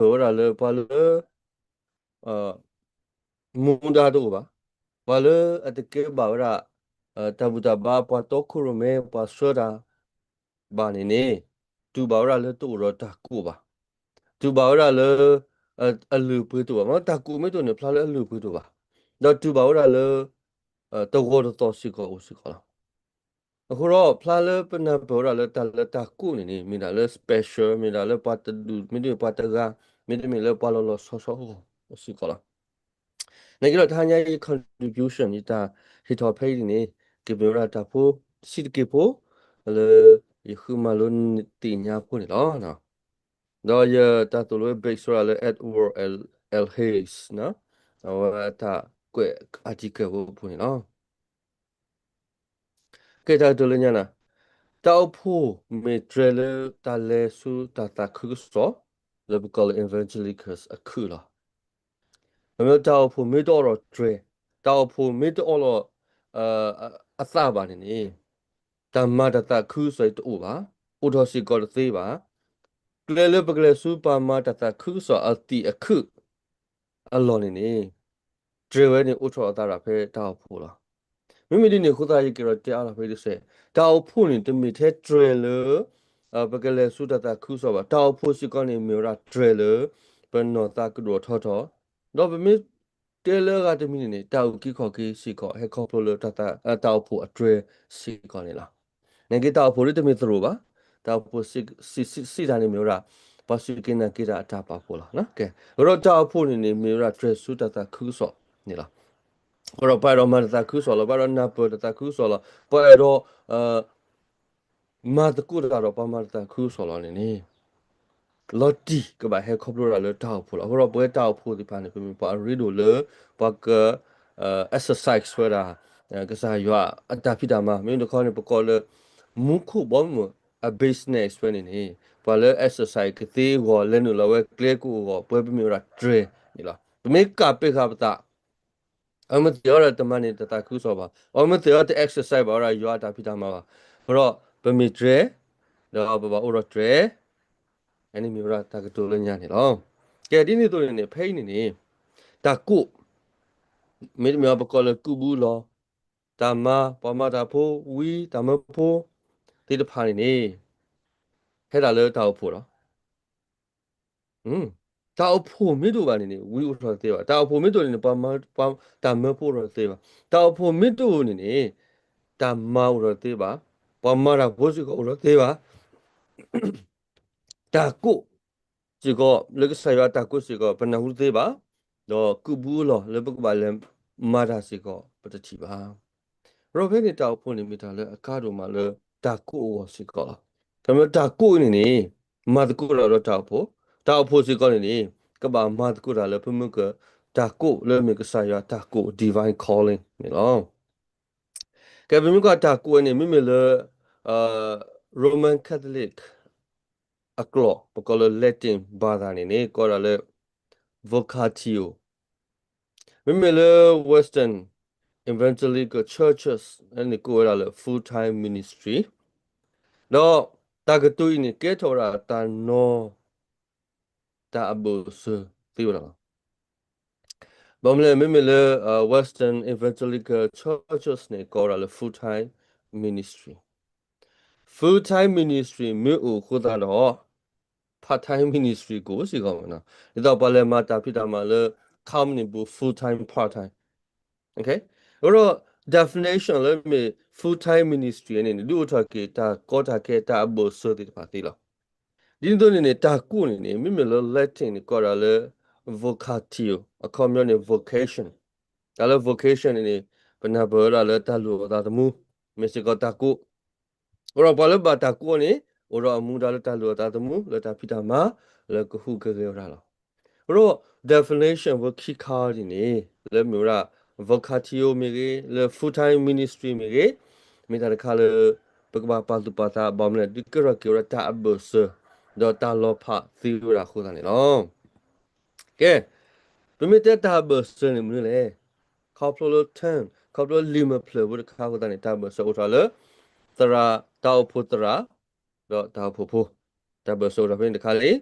ပှၤလၢအတနၢ်ပၢၢ်ဝဲဒၣ်လၢ ပှၤလၢ မူဒါတအိၣ်ဘၣ်, ပှၤလၢအတကဲဘၣ်ဝဲဒၣ် တၢ်ဘူၣ်တၢ်ဘါ ပှၤတီခိၣ်ရိၣ်မဲ ပှၤဆှၢတၢ် ဘၣ်န့ၣ်န့ၣ် တူၢ်ဘၣ်ဝဲဒၣ်လၢတအိၣ်ဒီးတၢ်ကိၢ်ဘၣ်, တူၢ်ဘၣ်ဝဲဒၣ်လၢ အလုၢ်အပှ့ၤတအိၣ်ဘၣ်, မ့ၢ်တၢ်ကိၢ်မ့ၢ်တအိၣ်န့ၣ် ဖျါလၢအလုၢ်အပှ့ၤတအိၣ်ဘၣ်, ဒီးတူၢ်ဘၣ်ဝဲဒၣ်လၢ တဂီၤတသီၣ်စ့ၢ်ကီးအိၣ်စ့ၢ်ကီးလီၤ. အဃိဒီး ဖျါလၢပနၢ်ပၢၢ်ဝဲဒၣ်လၢတၢ်လၢတၢ်ကိၢ်န့ၣ်န့ၣ် မ့ၢ်ဒၣ်လၢ special မ့ၢ်ဒၣ်လၢပှၤတဒူၣ် မ့တမ့ၢ်ပှၤတဂၤ မ့တမ့ၢ်လၢပှၤလီၤလီၤဆီဆီအဂီၢ်စ့ၢ်ကီးလီၤ. နာ်က့ဒီးတဟါညါအံၤ contribution ယတၢ်ဟ့ၣ်ထီၣ်ဖဲအံၤန့ၣ်န့ၣ် ကမ့ၢ်ဝဲဒၣ်တၢ်ဖိဆံးတက့ၢ်ဖိ လၢယဃုမၤလိသ့ၣ်ညါဖိန့ၣ်လီၤ. ဒီးယတၢ်သိၣ်လိ base ဝဲဒၣ်လၢ Edward L Hayes အဝဲတၢ်ကွဲး article ဖိအပူၤန့ၣ်လီၤ. ကဲ တၢ်ကတိၤလၢညါန့ၣ်, တၢ်အိၣ်ဖှိၣ်မ့ၢ်တြဲၤလၢတၢ်လဲၤဆူတၢ်သးခုကစီၣ် လၢပကိးလၢ evangelicals အခုၣ်လီၤ. မ့ၢ်တၢ်အိၣ်ဖှိၣ်မ့ၢ်တအိၣ်လီၤတြဲၤ, တၢ်အိၣ်ဖှိၣ်မ့ၢ်တအိၣ်လီၤ အသးဘၣ်န့ၣ်န့ၣ် တၢ်မၤတၢ်သးခုကစီၣ်အံၤတအိၣ်ဘၣ်, အိၣ်ထီၣ်စ့ၢ်ကီးတသ့ဘၣ်. ကျဲလၢပကလဲၤဆူပှၤမၤတၢ်သးခုကစီၣ်အသ့ၣ်အခုၣ် အလီၢ်န့ၣ်န့ၣ် တြဲၤဝဲန့ၣ်အိၣ်ထီၣ်အသးဒီးဖဲတၢ်အိၣ်ဖှိၣ်လီၤ. မ့မ့ၢ်ဒ်န့ၣ်အဃိသတး ယက့ၤဒီးတဲအါထီၣ်ဖဲအံၤတစဲး, တၢ်အိၣ်ဖှိၣ်န့ၣ် တမ့ၢ်ထဲတြဲၤလၢ ပကလဲၤဆူတၢ်သးခုကစီၣ်ဘၣ်. တၢ်အိၣ်ဖှိၣ်စ့ၢ်ကီးန့ၣ် မ့ၢ်ဝဲဒၣ်တြဲၤလၢ ပနီၢ်သးကဒိၣ်ထီၣ်ထီၣ်, ဒီးပမ့ၢ်တဲလၢအဂၤတမံၤန့ၣ်န့ၣ် တၢ်အုၣ်က့ၤခီၣ်က့ၤစ့ၢ်ကီး ဟဲခီဖျိလၢ တၢ်အိၣ်ဖှိၣ်အတြဲၤစ့ၢ်ကီးန့ၣ်လီၤ. နာ်က့တၢ်အိၣ်ဖှိၣ်ဒ်တမ့ၢ်သရိာ်ဘၣ်, တၢ်အိၣ်ဖှိၣ်စံးတၢ်န့ၣ်မ့ၢ်ဝဲဒၣ် ပှၤစူၢ်က့ၤနာ်က့ၤတၢ်အတၢ်ပာ်ဖှိၣ်လီၤ. ကဲ အဃိဒီးတၢ်အိၣ်ဖှိၣ်န့ၣ်န့ၣ် မ့ၢ်ဝဲဒၣ်တြဲၤဆူတၢ်သးခုကစီၣ်န့ၣ်လီၤ. အဃိဒီးပှၤအဲၣ်ဒိးမၤတၢ်သးခုကစီၣ်လီၤ, ပှၤအဲၣ်ဒိးနၢ်ပၢၢ်တၢ်သးခုကစီၣ်လီၤ, ပှၤအဲၣ်ဒိး မၤသကိးတၢ်ဒီးပှၤမၤတၢ်သးခုကစီၣ်လီၤန့ၣ်န့ၣ် လီၤတံၢ်ကဘၣ်ဟဲခီဖျိဒၣ်လၢတၢ်အိၣ်ဖှိၣ်လီၤ. အဃိဒီးပဝဲတၢ်အိၣ်ဖှိၣ်သ့ၣ်တဖၣ်န့ၣ် ပမ့ၢ်ပှၤအရ့ဒိၣ်လၢ ပှၤက exercise ဝဲဒၣ် ကစၢ်ယွၤအတၢ်ဖံးတၢ်မၤ, မ့ၢ်တခီန့ၣ် ပကိးလၢ မူခိၣ်ဘီမုၢ်အ business ဝဲန့ၣ်န့ၣ် ပှၤလၢ exercise ကသ့အဂီၢ် လဲၤနုာ်လီၤဝဲကျဲကိၣ်အဂီၢ် ပဝဲပမ့ၢ်ဝဲဒၣ်တြဲၤန့ၣ်လီၤ. ပမ့ၢ်ကးပ့ၤဃာ်ပသး အမ့ၢ်သ့ၣ်အီၤဒီးတမၤန့ၢ်တၢ်သးခုကစီၣ်ဘၣ်, အမ့ၢ်သ့ၣ်အီၤတ exercise ဘၣ်ဝဲဒၣ်ယွၤအတၢ်ဖံးတၢ်မၤဘၣ်. အဃိဒီးပမ့ၢ်တြဲၤ ဒီးပဘၣ်အိၣ်ဒီးတြဲၤ, အန့ၣ်မ့ၢ်ဝဲဒၣ်တၢ်ကတိၤလၢညါန့ၣ်လီၤ. ကဲ ဒ်န့ၣ်အသိးန့ၣ်န့ၣ် ဖဲအံၤန့ၣ်န့ၣ် တၢ်ကိၢ် မ့တမ့ၢ်အီၤပကိးလၢကုၢ်ဘူးလီၤ တၢ်မၤ ပှၤမၤတၢ်ဖိဝံၤ တၢ်မၢဖိသ့ၣ်တဖၣ်န့ၣ်န့ၣ် ဟဲဒၣ်လၢတၢ်အိၣ်ဖှိၣ်လီၤ. တၢ်အိၣ်ဖှိၣ်မ့ၢ်တအိၣ်ဘၣ်န့ၣ်န့ၣ် ဝံအိၣ်ထီၣ်တသ့ဘၣ်. တၢ်အိၣ်ဖှိၣ်မ့ၢ်တအိၣ်န့ၣ်န့ၣ် ပှၤမၤ တၢ်မၢဖိအိၣ်ထီၣ်တသ့ဘၣ်. တၢ်အိၣ်ဖှိၣ်မ့ၢ်တအိၣ်န့ၣ်န့ၣ် တၢ်မၤအိၣ်ထီၣ်တသ့ဘၣ်, ပှၤမၤတၢ်ဖိစ့ၢ်ကီးအိၣ်ထီၣ်တသ့ဘၣ်. တၢ်ကိၢ်စ့ၢ်ကီး လၢကစၢ်ယွၤအတၢ်ကိးစ့ၢ်ကီး ပနၢ်ဟူတသ့ဘၣ်, ဒီးကုၢ်ဘူးအလီၢ်လၢပကဘၣ်လဲၤမၤတၢ်စ့ၢ်ကီး ပတထံၣ်ဘၣ်. အဃိဖဲန့ၣ်တၢ်အိၣ်ဖှိၣ်န့ၣ် မ့ၢ်တၢ်လၢအကါဒိၣ်မးလၢတၢ်ကိၢ်အဂီၢ်စ့ၢ်ကီးလီၤ. ခီဖျိတၢ်ကိၢ်အံၤန့ၣ်န့ၣ် မၤသကိးတၢ်ဒီးတၢ်အိၣ်ဖှိၣ်, တၢ်အိၣ်ဖှိၣ်စ့ၢ်ကီးန့ၣ်န့ၣ် ကဘၣ်မၤသကိးတၢ်လၢပမုၢ်က တၢ်ကိၢ်လၢမ့ၢ်ကစၢ်ယွၤတၢ်ကိၢ် divine calling န့ၣ်လီၤ. ကဲ ပမ့ၢ်ကွၢ်တၢ်ကိၢ်ဝဲန့ၣ် မ့မ့ၢ်လၢ Roman Catholic အကျိာ် ပကိးလၢ Latin ဘၣ်သးန့ၣ်န့ၣ် ကိးဝဲဒၣ်လၢ vocatio, မ့မ့ၢ်လၢ Western Evangelical Churches န့ၣ် ကိးဝဲဒၣ်လၢ full time ministry, ဒီးတၢ်ကတိၤအံၤန့ၣ် ကဲထီၣ်ဝဲဒၣ်တၢ်နီၤ တၢ်အဘၢၣ်စၢၤသ့ဝဲဒၣ်လီၤ. ဘၣ်မနုၤလဲၣ် မ့မ့ၢ်လၢ Western Evangelical Churches န့ၣ် ကိးဝဲဒၣ်လၢ full time ministry, full time ministry မ့ၢ်အိၣ်အဃိသတးဒီး part time ministry ကအိၣ်စ့ၢ်ကီးမ့ၢ်နီၤ, ဒ်သိးပှၤလဲၤမၤတၢ်ဖံးတၢ်မၤလၢ company ပူၤ full time part time, အဃိဒီး definition လၢမ့ၢ် full time ministry န့ၣ်န့ၣ် ဒုးအိၣ်ထီၣ်က့ၤတၢ်ကီတၢ်ခဲတၢ်အဘၢၣ်စၢၤသ့ၣ်တဖၣ်သ့လီၤ. ဒ်န့ၣ်အသိးန့ၣ်န့ၣ် တၢ်ကိၢ်န့ၣ်န့ၣ် မ့မ့ၢ်လၢ Latin န့ၣ် ကိးဒၣ်လၢ vocatio, အခီပညီန့ၣ် vocation, တၢ်လၢ vocation န့ၣ်န့ၣ် ပနၢ်ပၢၢ်ဝဲဒၣ်လၢတၢ်လုၢ်အီၣ်သးသမူ မ့ၢ်စ့ၢ်ကီးတၢ်ကိၢ် အဃိဒီးပှၤလၢဘၣ်တၢ်ကိၢ်န့ၣ် အိၣ်ဒီးအမူဒါလၢတၢ်လုၢ်အီၣ်သးသမူ လၢတၢ်ဖံးတၢ်မၤ လၢကဟူးကဂဲၤဝဲဒၣ်လီၤ. အဃိဒီး definition ဖိခံခါဒ်န့ၣ် လၢမ့ၢ်ဝဲဒၣ် vocatio မ့ၢ်ဂ့ၤ လၢ full time ministry မ့ၢ်ဂ့ၤ မ့ၢ်တၢ်တခါလၢ ပကဘၣ်ပာ်သူၣ်ပာ်သး ဘၣ်မနုၤလဲၣ် ဒ်ကဲထီၣ်က့ၤဝဲဒၣ်တၢ်အဘၢၣ်စၢၤ ဒီးတၢ်လီၤဖးသ့ဝဲဒၣ်အဃိသတးန့ၣ်လီၤ. ကဲ, ပမ့ၢ်တဲတၢ်အဘၢၣ်စၢၤန့ၣ်မနုၤလဲၣ်, ခီဖျိလၢ term, ခီဖျိလၢလံာ်မုၢ်ဖျၢၣ်ဖိတခါအဃိသတးန့ၣ် တၢ်အဘၢၣ်စၢၤအိၣ်ထီၣ်လၢ သရၣ်, တၢ်အိၣ်ဖှိၣ်သရၣ်, ဒီးတၢ်အိၣ်ဖှိၣ်ဖိ, တၢ်ဘၢၣ်စၢၤအိၣ်ထီၣ်ဖဲန့ၣ်တခါလံ.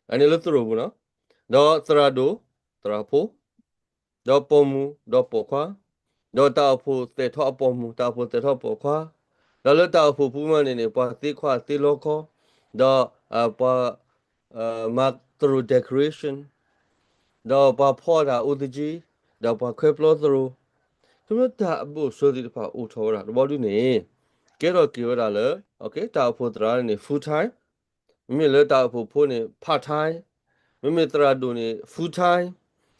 အန့ၣ်လၢသရိာ်ပူၤနီၤ. ဒီးသရၣ်ဒိၣ်, သရၣ်ဖိ, ဒီးပိာ်မုၣ်, ဒီးပိာ်ခွါ, ဒီးတၢ်အိၣ်ဖှိၣ်သဲးထီၣ်အပိာ်မုၣ်, တၢ်အိၣ်ဖှိၣ်သဲးထီၣ်ပိာ်ခွါ, ဒီးလၢတၢ်အိၣ်ဖှိၣ်ပူၤမးန့ၣ်န့ၣ် ပှၤသ့ခွါသ့လီခီ, ဒီး ပှၤ မၤသရိာ် decoration, ဒီးပှၤဖီတၢ်အိၣ်သယ့, ဒီးပှၤခွဲပျီသရိာ်, ခီဖျိတၢ်အဘၢၣ်စၢၤသ့ၣ်တဖၣ်အိၣ်ထီၣ်ဝဲဒၣ်တဘျီဒုန့ၣ်, ကဲထီၣ်က့ၤဝဲဒၣ်လၢ တၢ်အိၣ်ဖှိၣ်သရၣ်န့ၣ် full time, မ့မ့ၢ်လၢတၢ်အိၣ်ဖှိၣ်ဖိန့ၣ် part time, မ့မ့ၢ်သရၣ်ဒိၣ်န့ၣ် full time,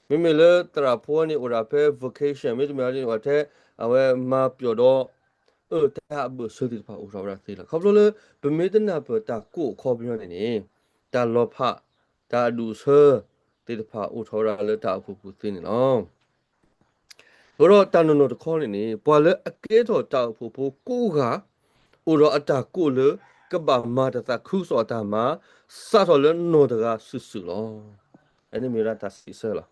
မ့မ့ၢ်လၢသရၣ်ဖိန့ၣ်အိၣ်ဒၣ်ဖဲ vacation မ့တမ့ၢ်န့ၣ်အိၣ်ထဲ အဝဲမၤပျီၢ်ဒီး အၢ တၢ်အဘၢၣ်စၢၤသ့ၣ်တဖၣ်အိၣ်ထီၣ်ဝဲဒၣ်သ့လီၤ. ခီဖျိလၢပမ့ၢ်တနၢ်ပၢၢ်တၢ်ကိၢ်အခီပညီန့ၣ်န့ၣ်, တၢ်လီၤဖး, တၢ်အဒူၣ်အဆၢသ့ၣ်တဖၣ်အိၣ်ထီၣ်ဝဲဒၣ်လၢတၢ်အိၣ်ဖှိၣ်ပူၤသ့န့ၣ်လီၤ. အဃိဒီးတၢ်နီၢ်နီၢ်တခီန့ၣ်န့ၣ် ပှၤလၢအကဲထီၣ်တၢ်အိၣ်ဖှိၣ်ဖိကိးဂၤ အိၣ်ဒီးအတၢ်ကိၢ်လၢ ကဘၣ်မၤတၢ်သးခုကစီၣ်အတၢ်မၤ စးထီၣ်လၢနီၢ်တဂၤစုာ်စုာ်လီၤ. အန့ၣ်မ့ၢ်ဝဲဒၣ်တၢ်စံးဆၢလီၤ.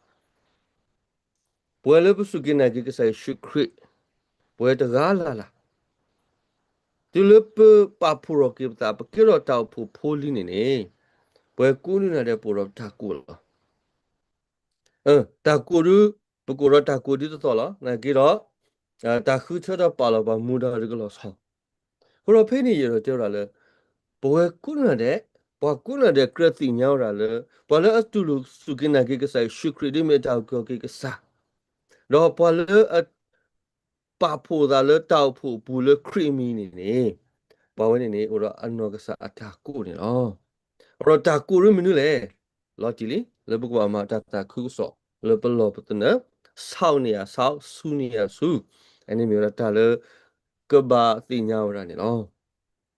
ပဝဲလၢပစူၢ်က့ၤနာ်က့ၤကစၢ်ယ့ၣ်ၡူးခရံာ်, ပဝဲတဂၤလၢ်လၢ် တုၤလၢပပာ်ဖှိၣ်ထီၣ်က့ၤပသး ပကဲထီၣ်တၢ်အိၣ်ဖှိၣ်ဖိလံန့ၣ်န့ၣ်, ပဝဲကိးနံၤဒဲးပအိၣ်ဒီးတၢ်ကိၢ်လီၤ. တၢ်ကိၢ်ဒု, ပကအိၣ်ဒီးတၢ်ကိၢ်ဒ်သိးသိးလီၤ. နာ်က့ဒီး တၢ်ဃုထၢဒီးပာ်လီၤပှၤမူဒါဒုကလီၤဆီ. အဃိဒီးဖဲန့ၣ်ယအဲၣ်ဒိးတဲဝဲဒၣ်လၢ ပဝဲကိးနံၤဒဲး, ပှၤကိးနံၤဒဲးကြၢးသ့ၣ်ညါဝဲဒၣ်လၢ ပှၤလၢအတူၢ်လိာ်စူၢ်က့ၤနာ်က့ၤကစၢ်ယ့ၣ်ၡူးခရံာ်ဒ်မ့ၢ်တၢ်အုၣ်က့ၤခီၣ်က့ၤကစၢ်, ဒီးပှၤလၢအ ပာ်ဖှိၣ်သးလၢတၢ်အိၣ်ဖှိၣ်အပူၤလၢခရံာ်အမံၤန့ၣ်န့ၣ်, ပှၤဝဲန့ၣ်န့ၣ် အိၣ်ဒီးအနီၢ်ကစၢ်အတၢ်ကိၢ်န့ၣ်လီၤ. အဃိဒီးတၢ်ကိၢ်ဒုမနုၤလဲၣ်, လီၤတံၢ်လံ လၢပကဘၣ်မၤတၢ်သးခုကစီၣ် လၢပလီၢ်ပသနၢၣ်, ဆီၣ်န့ၢ်ယၤဆီၣ်, ဆူန့ၢ်ယၤဆူ, အန့ၣ်မ့ၢ်ဝဲဒၣ်တၢ်လၢ ကဘၣ်သ့ၣ်ညါဝဲဒၣ်န့ၣ်လီၤ.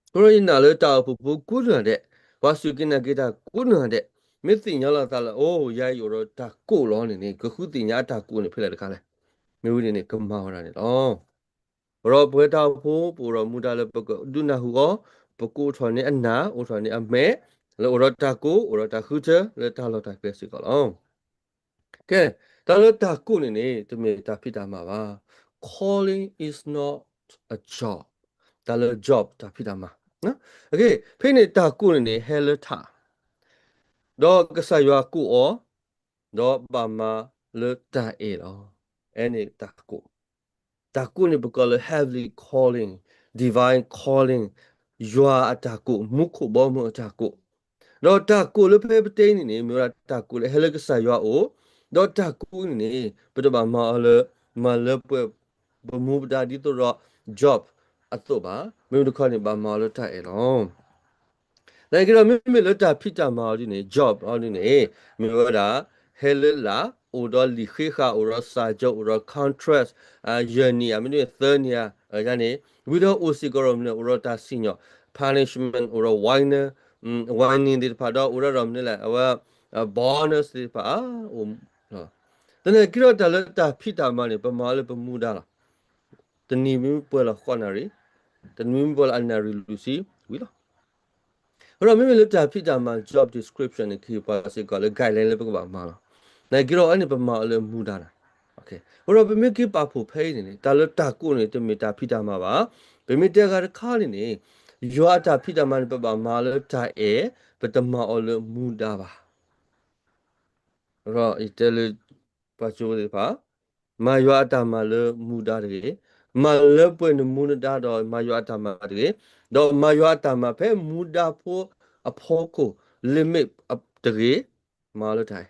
အဃိဒီးယနာ်လၢတၢ်အိၣ်ဖှိၣ်ဖိကိးနံၤဒဲး, ပှၤစူၢ်က့ၤနာ်က့ၤတၢ်ကိးနံၤဒဲး, မ့ၢ်သ့ၣ်ညါလီၤသးလၢ အိၣ် ယၤအံၤအိၣ်ဒီးတၢ်ကိၢ်လီၤန့ၣ်န့ၣ် ကဃုသ့ၣ်ညါအတၢ်ကိၢ်န့ၣ်ဖဲလဲၣ်တခါလဲၣ်. မ့ၢ်ဝံၤန့ၣ်န့ၣ် ကမၤဝဲဒၣ်န့ၣ်လီၤ. အဃိဒီးပဝဲတၢ်အိၣ်ဖှိၣ်ဖိ ပအိၣ်ဒီးမူဒါလၢပကဒုးနၢ်ဟူအီၤ, ပကအိၣ်ထီၣ်န့ၢ်အနၢ်, အိၣ်ထီၣ်န့ၢ်အမဲာ်, လၢအိၣ်ဒီးတၢ်ကိၢ်, အိၣ်ဒီးတၢ်ဃုထၢ လၢတၢ်လီၢ်တၢ်ကျဲစ့ၢ်ကီးလီၤ. ကဲ, တၢ်လၢတၢ်ကိၢ်န့ၣ်န့ၣ် တမ့ၢ်တၢ်ဖံးတၢ်မၤဘၣ်. Calling is not a job. တၢ်လၢ job တၢ်ဖံးတၢ်မၤ, ဖဲန့ၣ်တၢ်ကိၢ်န့ၣ်န့ၣ် ဟဲလၢထး, ဒီးကစၢ်ယွၤကိးအီၤ, ဒီးဘၣ်မၤလၢတၢ်အဲၣ်လီၤ. အဲန့ၣ်တၢ်ကိၢ်, တၢ်ကိၢ်န့ၣ်ပကိးလၢ heavenly calling, divine calling, ယွၤအတၢ်ကိၢ်, မူခိၣ်ဘီမုၢ်အတၢ်ကိၢ်. ဒီးတၢ်ကိၢ်လၢဖဲပတဲအံၤန့ၣ်န့ၣ် မ့ၢ်ဝဲဒၣ်တၢ်ကိၢ်လၢဟဲလၢကစၢ်ယွၤအအိၣ်, ဒီးတၢ်ကိၢ်အံၤန့ၣ်န့ၣ် ပတဘၣ်မၤအီၤလၢ မၤလၢပှဲၤပမူပဒါဒ်သိးဒီး job အသိးဘၣ်. မ့မ့ၢ်တခီန့ၣ် ဘၣ်မၤအီၤလၢတၢ်အဲၣ်လီၤ. နာ်က့ဒီး မ့မ့ၢ်လၢတၢ်ဖံးတၢ်မၤအီၤဒ်န့ၣ် job အီၤဒ်န့ၣ် မ့ၢ်ဝဲဒၣ် ဟဲလၢလာ်, အိၣ်ဒီးလံာ်ဃ့ဃာ်, အိၣ်ဒီးစၢ်ကၠီ, အိၣ်ဒီး contract, ယဲၢ်နံၣ်ဧါ, မ့တမ့ၢ်သၢနံၣ်ဧါ, န့ၣ် ဝံၤဒီးအိၣ်စ့ၢ်ကီးဒီးမနုၤလဲၣ်, အိၣ်ဒီးတၢ်စံၣ်ညီၣ်, punishment, အိၣ်ဒီး warning, warning သ့ၣ်တဖၣ်ဒီး အိၣ်ဒီးဒီးမနုၤလဲၣ်, အဝဲ bonus သ့ၣ်တဖၣ် အိၣ် သနာ်က့ဒီးတၢ်လၢတၢ်ဖံးတၢ်မၤန့ၣ် ပမၤအီၤလၢပမူဒါလီၤ. တနံၤမ့ၢ်ပှဲၤလီၤဃိးနၣ်ရံၣ်, တနံၤမ့ၢ်ပှဲၤလီၤအနၣ်ရံၣ်လွံၢ်ဆံဝံၤလီၤ. အဃိဒီးမ့မ့ၢ်လၢတၢ်ဖံးတၢ်မၤ job description န့ၣ် ကဟ့ၣ်ပှၤစ့ၢ်ကီးလၢ guideline လၢပကဘၣ်မၤလီၤ. နာ်က့ဒီးအန့ၣ်ပမၤအီၤလၢမူဒါလီၤ. အဃိဒီးပမ့ၢ်က့ၤပာ်ဖှိၣ်ဖဲအံၤန့ၣ်န့ၣ် တၢ်လၢတၢ်ကိၢ်န့ၣ် တမ့ၢ်တၢ်ဖံးတၢ်မၤဘၣ်. ပမ့ၢ်တဲဂၤတခါန့ၣ်န့ၣ် ယွၤအတၢ်ဖံးတၢ်မၤန့ၣ် ပဘၣ်မၤအီၤလၢတၢ်အဲၣ်, ပတမၤအီၤလၢမူဒါဘၣ်. ဒီးယတဲလၢ ပှၤကၠိသ့ၣ်တဖၣ်, မၤယွၤအတၢ်မၤလၢမူဒါတဂ့ၤ, မၤလၢပှဲၤနမူနဒါဒီးမၤယွၤအတၢ်မၤတဂ့ၤ, ဒီးမၤယွၤအတၢ်မၤဖဲမူဒါဖိအဖီခိၣ် limit တဂ့ၤ, မၤလၢတၢ်အဲၣ်.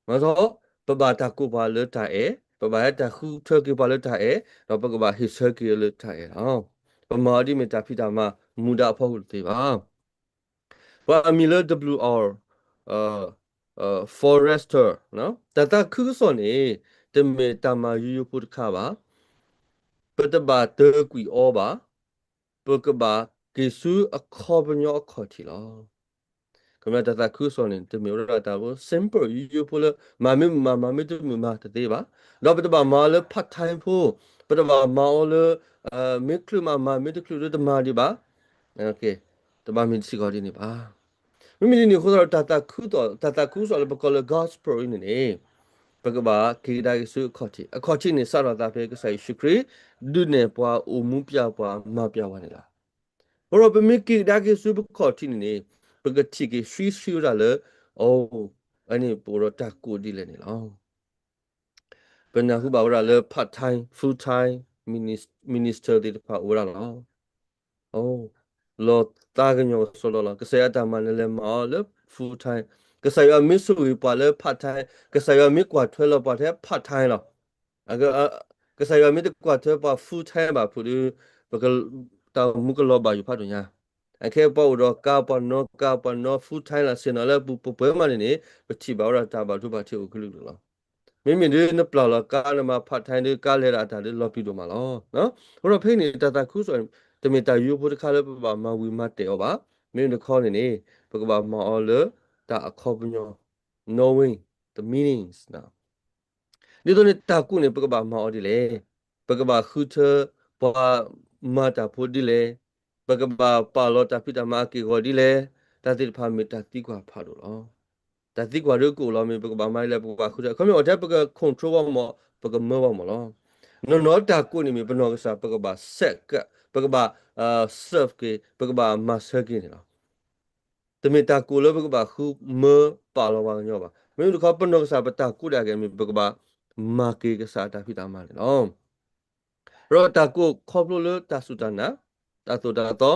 မၤသီ, ပဘၣ်တၢ်ကိးပှၤလၢတၢ်အဲၣ်, ပဘၣ်ဟဲတၢ်ဃုထၢက့ၤပှၤလၢတၢ်အဲၣ်, ဒီးပကဘၣ်ဟ့ၣ်ဆၢက့ၤလၢတၢ်အဲၣ်လီၤ. ပမၤအီၤဒ်မ့ၢ်တၢ်ဖံးတၢ်မၤ မူဒါအဖီခိၣ်တသ့ဘၣ်. ပှၤအမံၤလၢ W R Forrester, တၢ်သးခုကစီၣ်န့ၣ် တမ့ၢ်တၢ်မၤယိယိဖိတခါဘၣ်. ပတဘၣ်တၢကွံာ်အီၤဘၣ်. ပကဘၣ်က့ၤဆူအခီပညီအခီၣ်ထံးလီၤ. ကမ့ၢ်တၢ်သးခုကစီၣ်န့ၣ် တမ့ၢ်ဝဲဒၣ်တၢ်ဖိ simple ယိယိဖိလၢ မၤမ့ၢ်မုာ်မၤ မၤမ့ၢ်တမုာ်မၤတသ့ဘၣ်. ဒီးပတဘၣ်မၤအီၤလၢ part time ဖိ, ပတဘၣ်မၤအီၤလၢ မ့ၢ်ချုးမးမၤ မ့ၢ်တချုးဒီးတမၤဒံးဘၣ်. တဘၣ်မ့ၢ်တစ့ၢ်ကီးဒ်န့ၣ်ဘၣ်. မ့မ့ၢ်ဒ်န့ၣ်အဃိသတးဒီး တၢ်သးခုကစီၣ်လၢပကိးလၢ gospel အံၤန့ၣ်န့ၣ် ပကဘၣ်က့ၤကဒါက့ၤဆူအခီၣ်ထံး, အခီၣ်ထံးန့ၣ် စးထီၣ်သးဖဲကစၢ်ယ့ၣ်ၡူးခရံာ် ဒုးနဲၣ်ပှၤ အိၣ်မူပြပှၤ မၤပြပှၤန့ၣ်လီၤ. အဃိဒီးပမ့ၢ်က့ၤကဒါက့ၤဆူပခီၣ်ထံးန့ၣ်န့ၣ် ပကထံၣ်က့ၤဆှံဆှံဝဲဒၣ်လၢ အိၣ် အန့ၣ်ပအိၣ်ဒီးတၢ်ကိးဒ်လဲၣ်န့ၣ်လီၤ. ပနၢ်ဟူဘၣ်ဝဲဒၣ်လၢ part time, full time minister သ့ၣ်တဖၣ်အိၣ်ဝဲဒၣ်လီၤ. လီၤသးကညီၤကစီဒီလီၤ. ကစၢ်ယွၤအတၢ်မၤနလဲၤမၤအီၤလၢ full time, ကစၢ်ယွၤမ့ၢ်ဆိၣ်ဂ့ၤပှၤလၢ part time, ကစၢ်ယွၤမ့ၢ်ကွၢ်ထွဲလီၤပှၤထဲ part time လီၤ. ကစၢ်ယွၤမ့ၢ်တကွၢ်ထွဲပှၤ full time ဘၣ်ဖုးဒီး ပက, တၢ်အိၣ်မူကလီၤဘၣ်ယိၣ်ဖးဒိၣ်ညါ. အခဲပှၤအိၣ်ဒီးကါ ပှၤနီၣ်ကါ ပှၤနီၣ် full time လၢဆ့ၣ်နီၤလၢပူၤ ပှဲၤမးန့ၣ်န့ၣ် ပထံၣ်ဘၣ်ဝဲဒၣ်တၢ်ဘၣ်ဒိဘၣ်ထံးအိၣ်ကလုာ်ကလုာ်လီၤ. မ့မ့ၢ်ဒ်နပျၢ်လီၤကါ နမၤ part time ဒီးကါလဲၤဒၣ်အတၢ်ဒီးလီၤပျံၤဒိၣ်မးလီၤ. အဃိဒီးဖဲအံၤန့ၣ် တၢ်သးခုကစီၣ်န့ၣ် တမ့ၢ်တၢ်ယိယိဖိတခါလၢပဘၣ်မၤဝံၤမၤတဲာ်အီၤဘၣ်. မ့မ့ၢ်တခီန့ၣ်န့ၣ် ပကဘၣ်မၤအီၤလၢတၢ်အခီပညီ knowing the meanings ဒ်သိးန့ၣ် တၢ်ကိးန့ၣ် ပကဘၣ်မၤအီၤဒ်လဲၣ်, ပကဘၣ်ဃုထၢပှၤမၤတၢ်ဖိဒ်လဲၣ်, ပကဘၣ်ပာ်လီၤတၢ်ဖံးတၢ်မၤအက့ၢ်အဂီၤဒ်လဲၣ်, တၢ်သ့ၣ်တဖၣ်မ့ၢ်တၢ်သံကွၢ်ဖးဒိၣ်လီၤ. တၢ်သံကွၢ်ဒ်ကအိၣ်လီၤမ့ၢ် ပကဘၣ်မၤဒ်လဲၣ်, ပကဘၣ်ဃုထၢ, ခီမ့ၢ်အီၤထဲပက control ဝဲမၢ်, ပကမၢဝဲမၢ်လီၤ. နီၢ်နီၢ်တၢ်ကိးန့ၣ်မ့ၢ် ပနီၢ်ကစၢ် ပကဘၣ် ဆဲးကပ်, ပကဘၣ် serve က့ၤ, ပကဘၣ်မၤဆၢက့ၤန့ၣ်လီၤ. တမ့ၢ်တၢ်ကိးလၢပကဘၣ်ဃုမၢပာ်လီၤပှၤကညီဘၣ်. မ့မ့ၢ်တခီ ပနီၢ်ကစၢ်ပတၢ်ကိးဒၣ်က့ၤမ့ၢ် ပကဘၣ်မၤက့ၤကစၢ်အတၢ်ဖံးတၢ်မၤန့ၣ်လီၤ. ဒီးတၢ်ကိးခီဖျိလၢတၢ်စူၢ်တၢ်နာ်, တၢ်သိၣ်တၢ်သီ,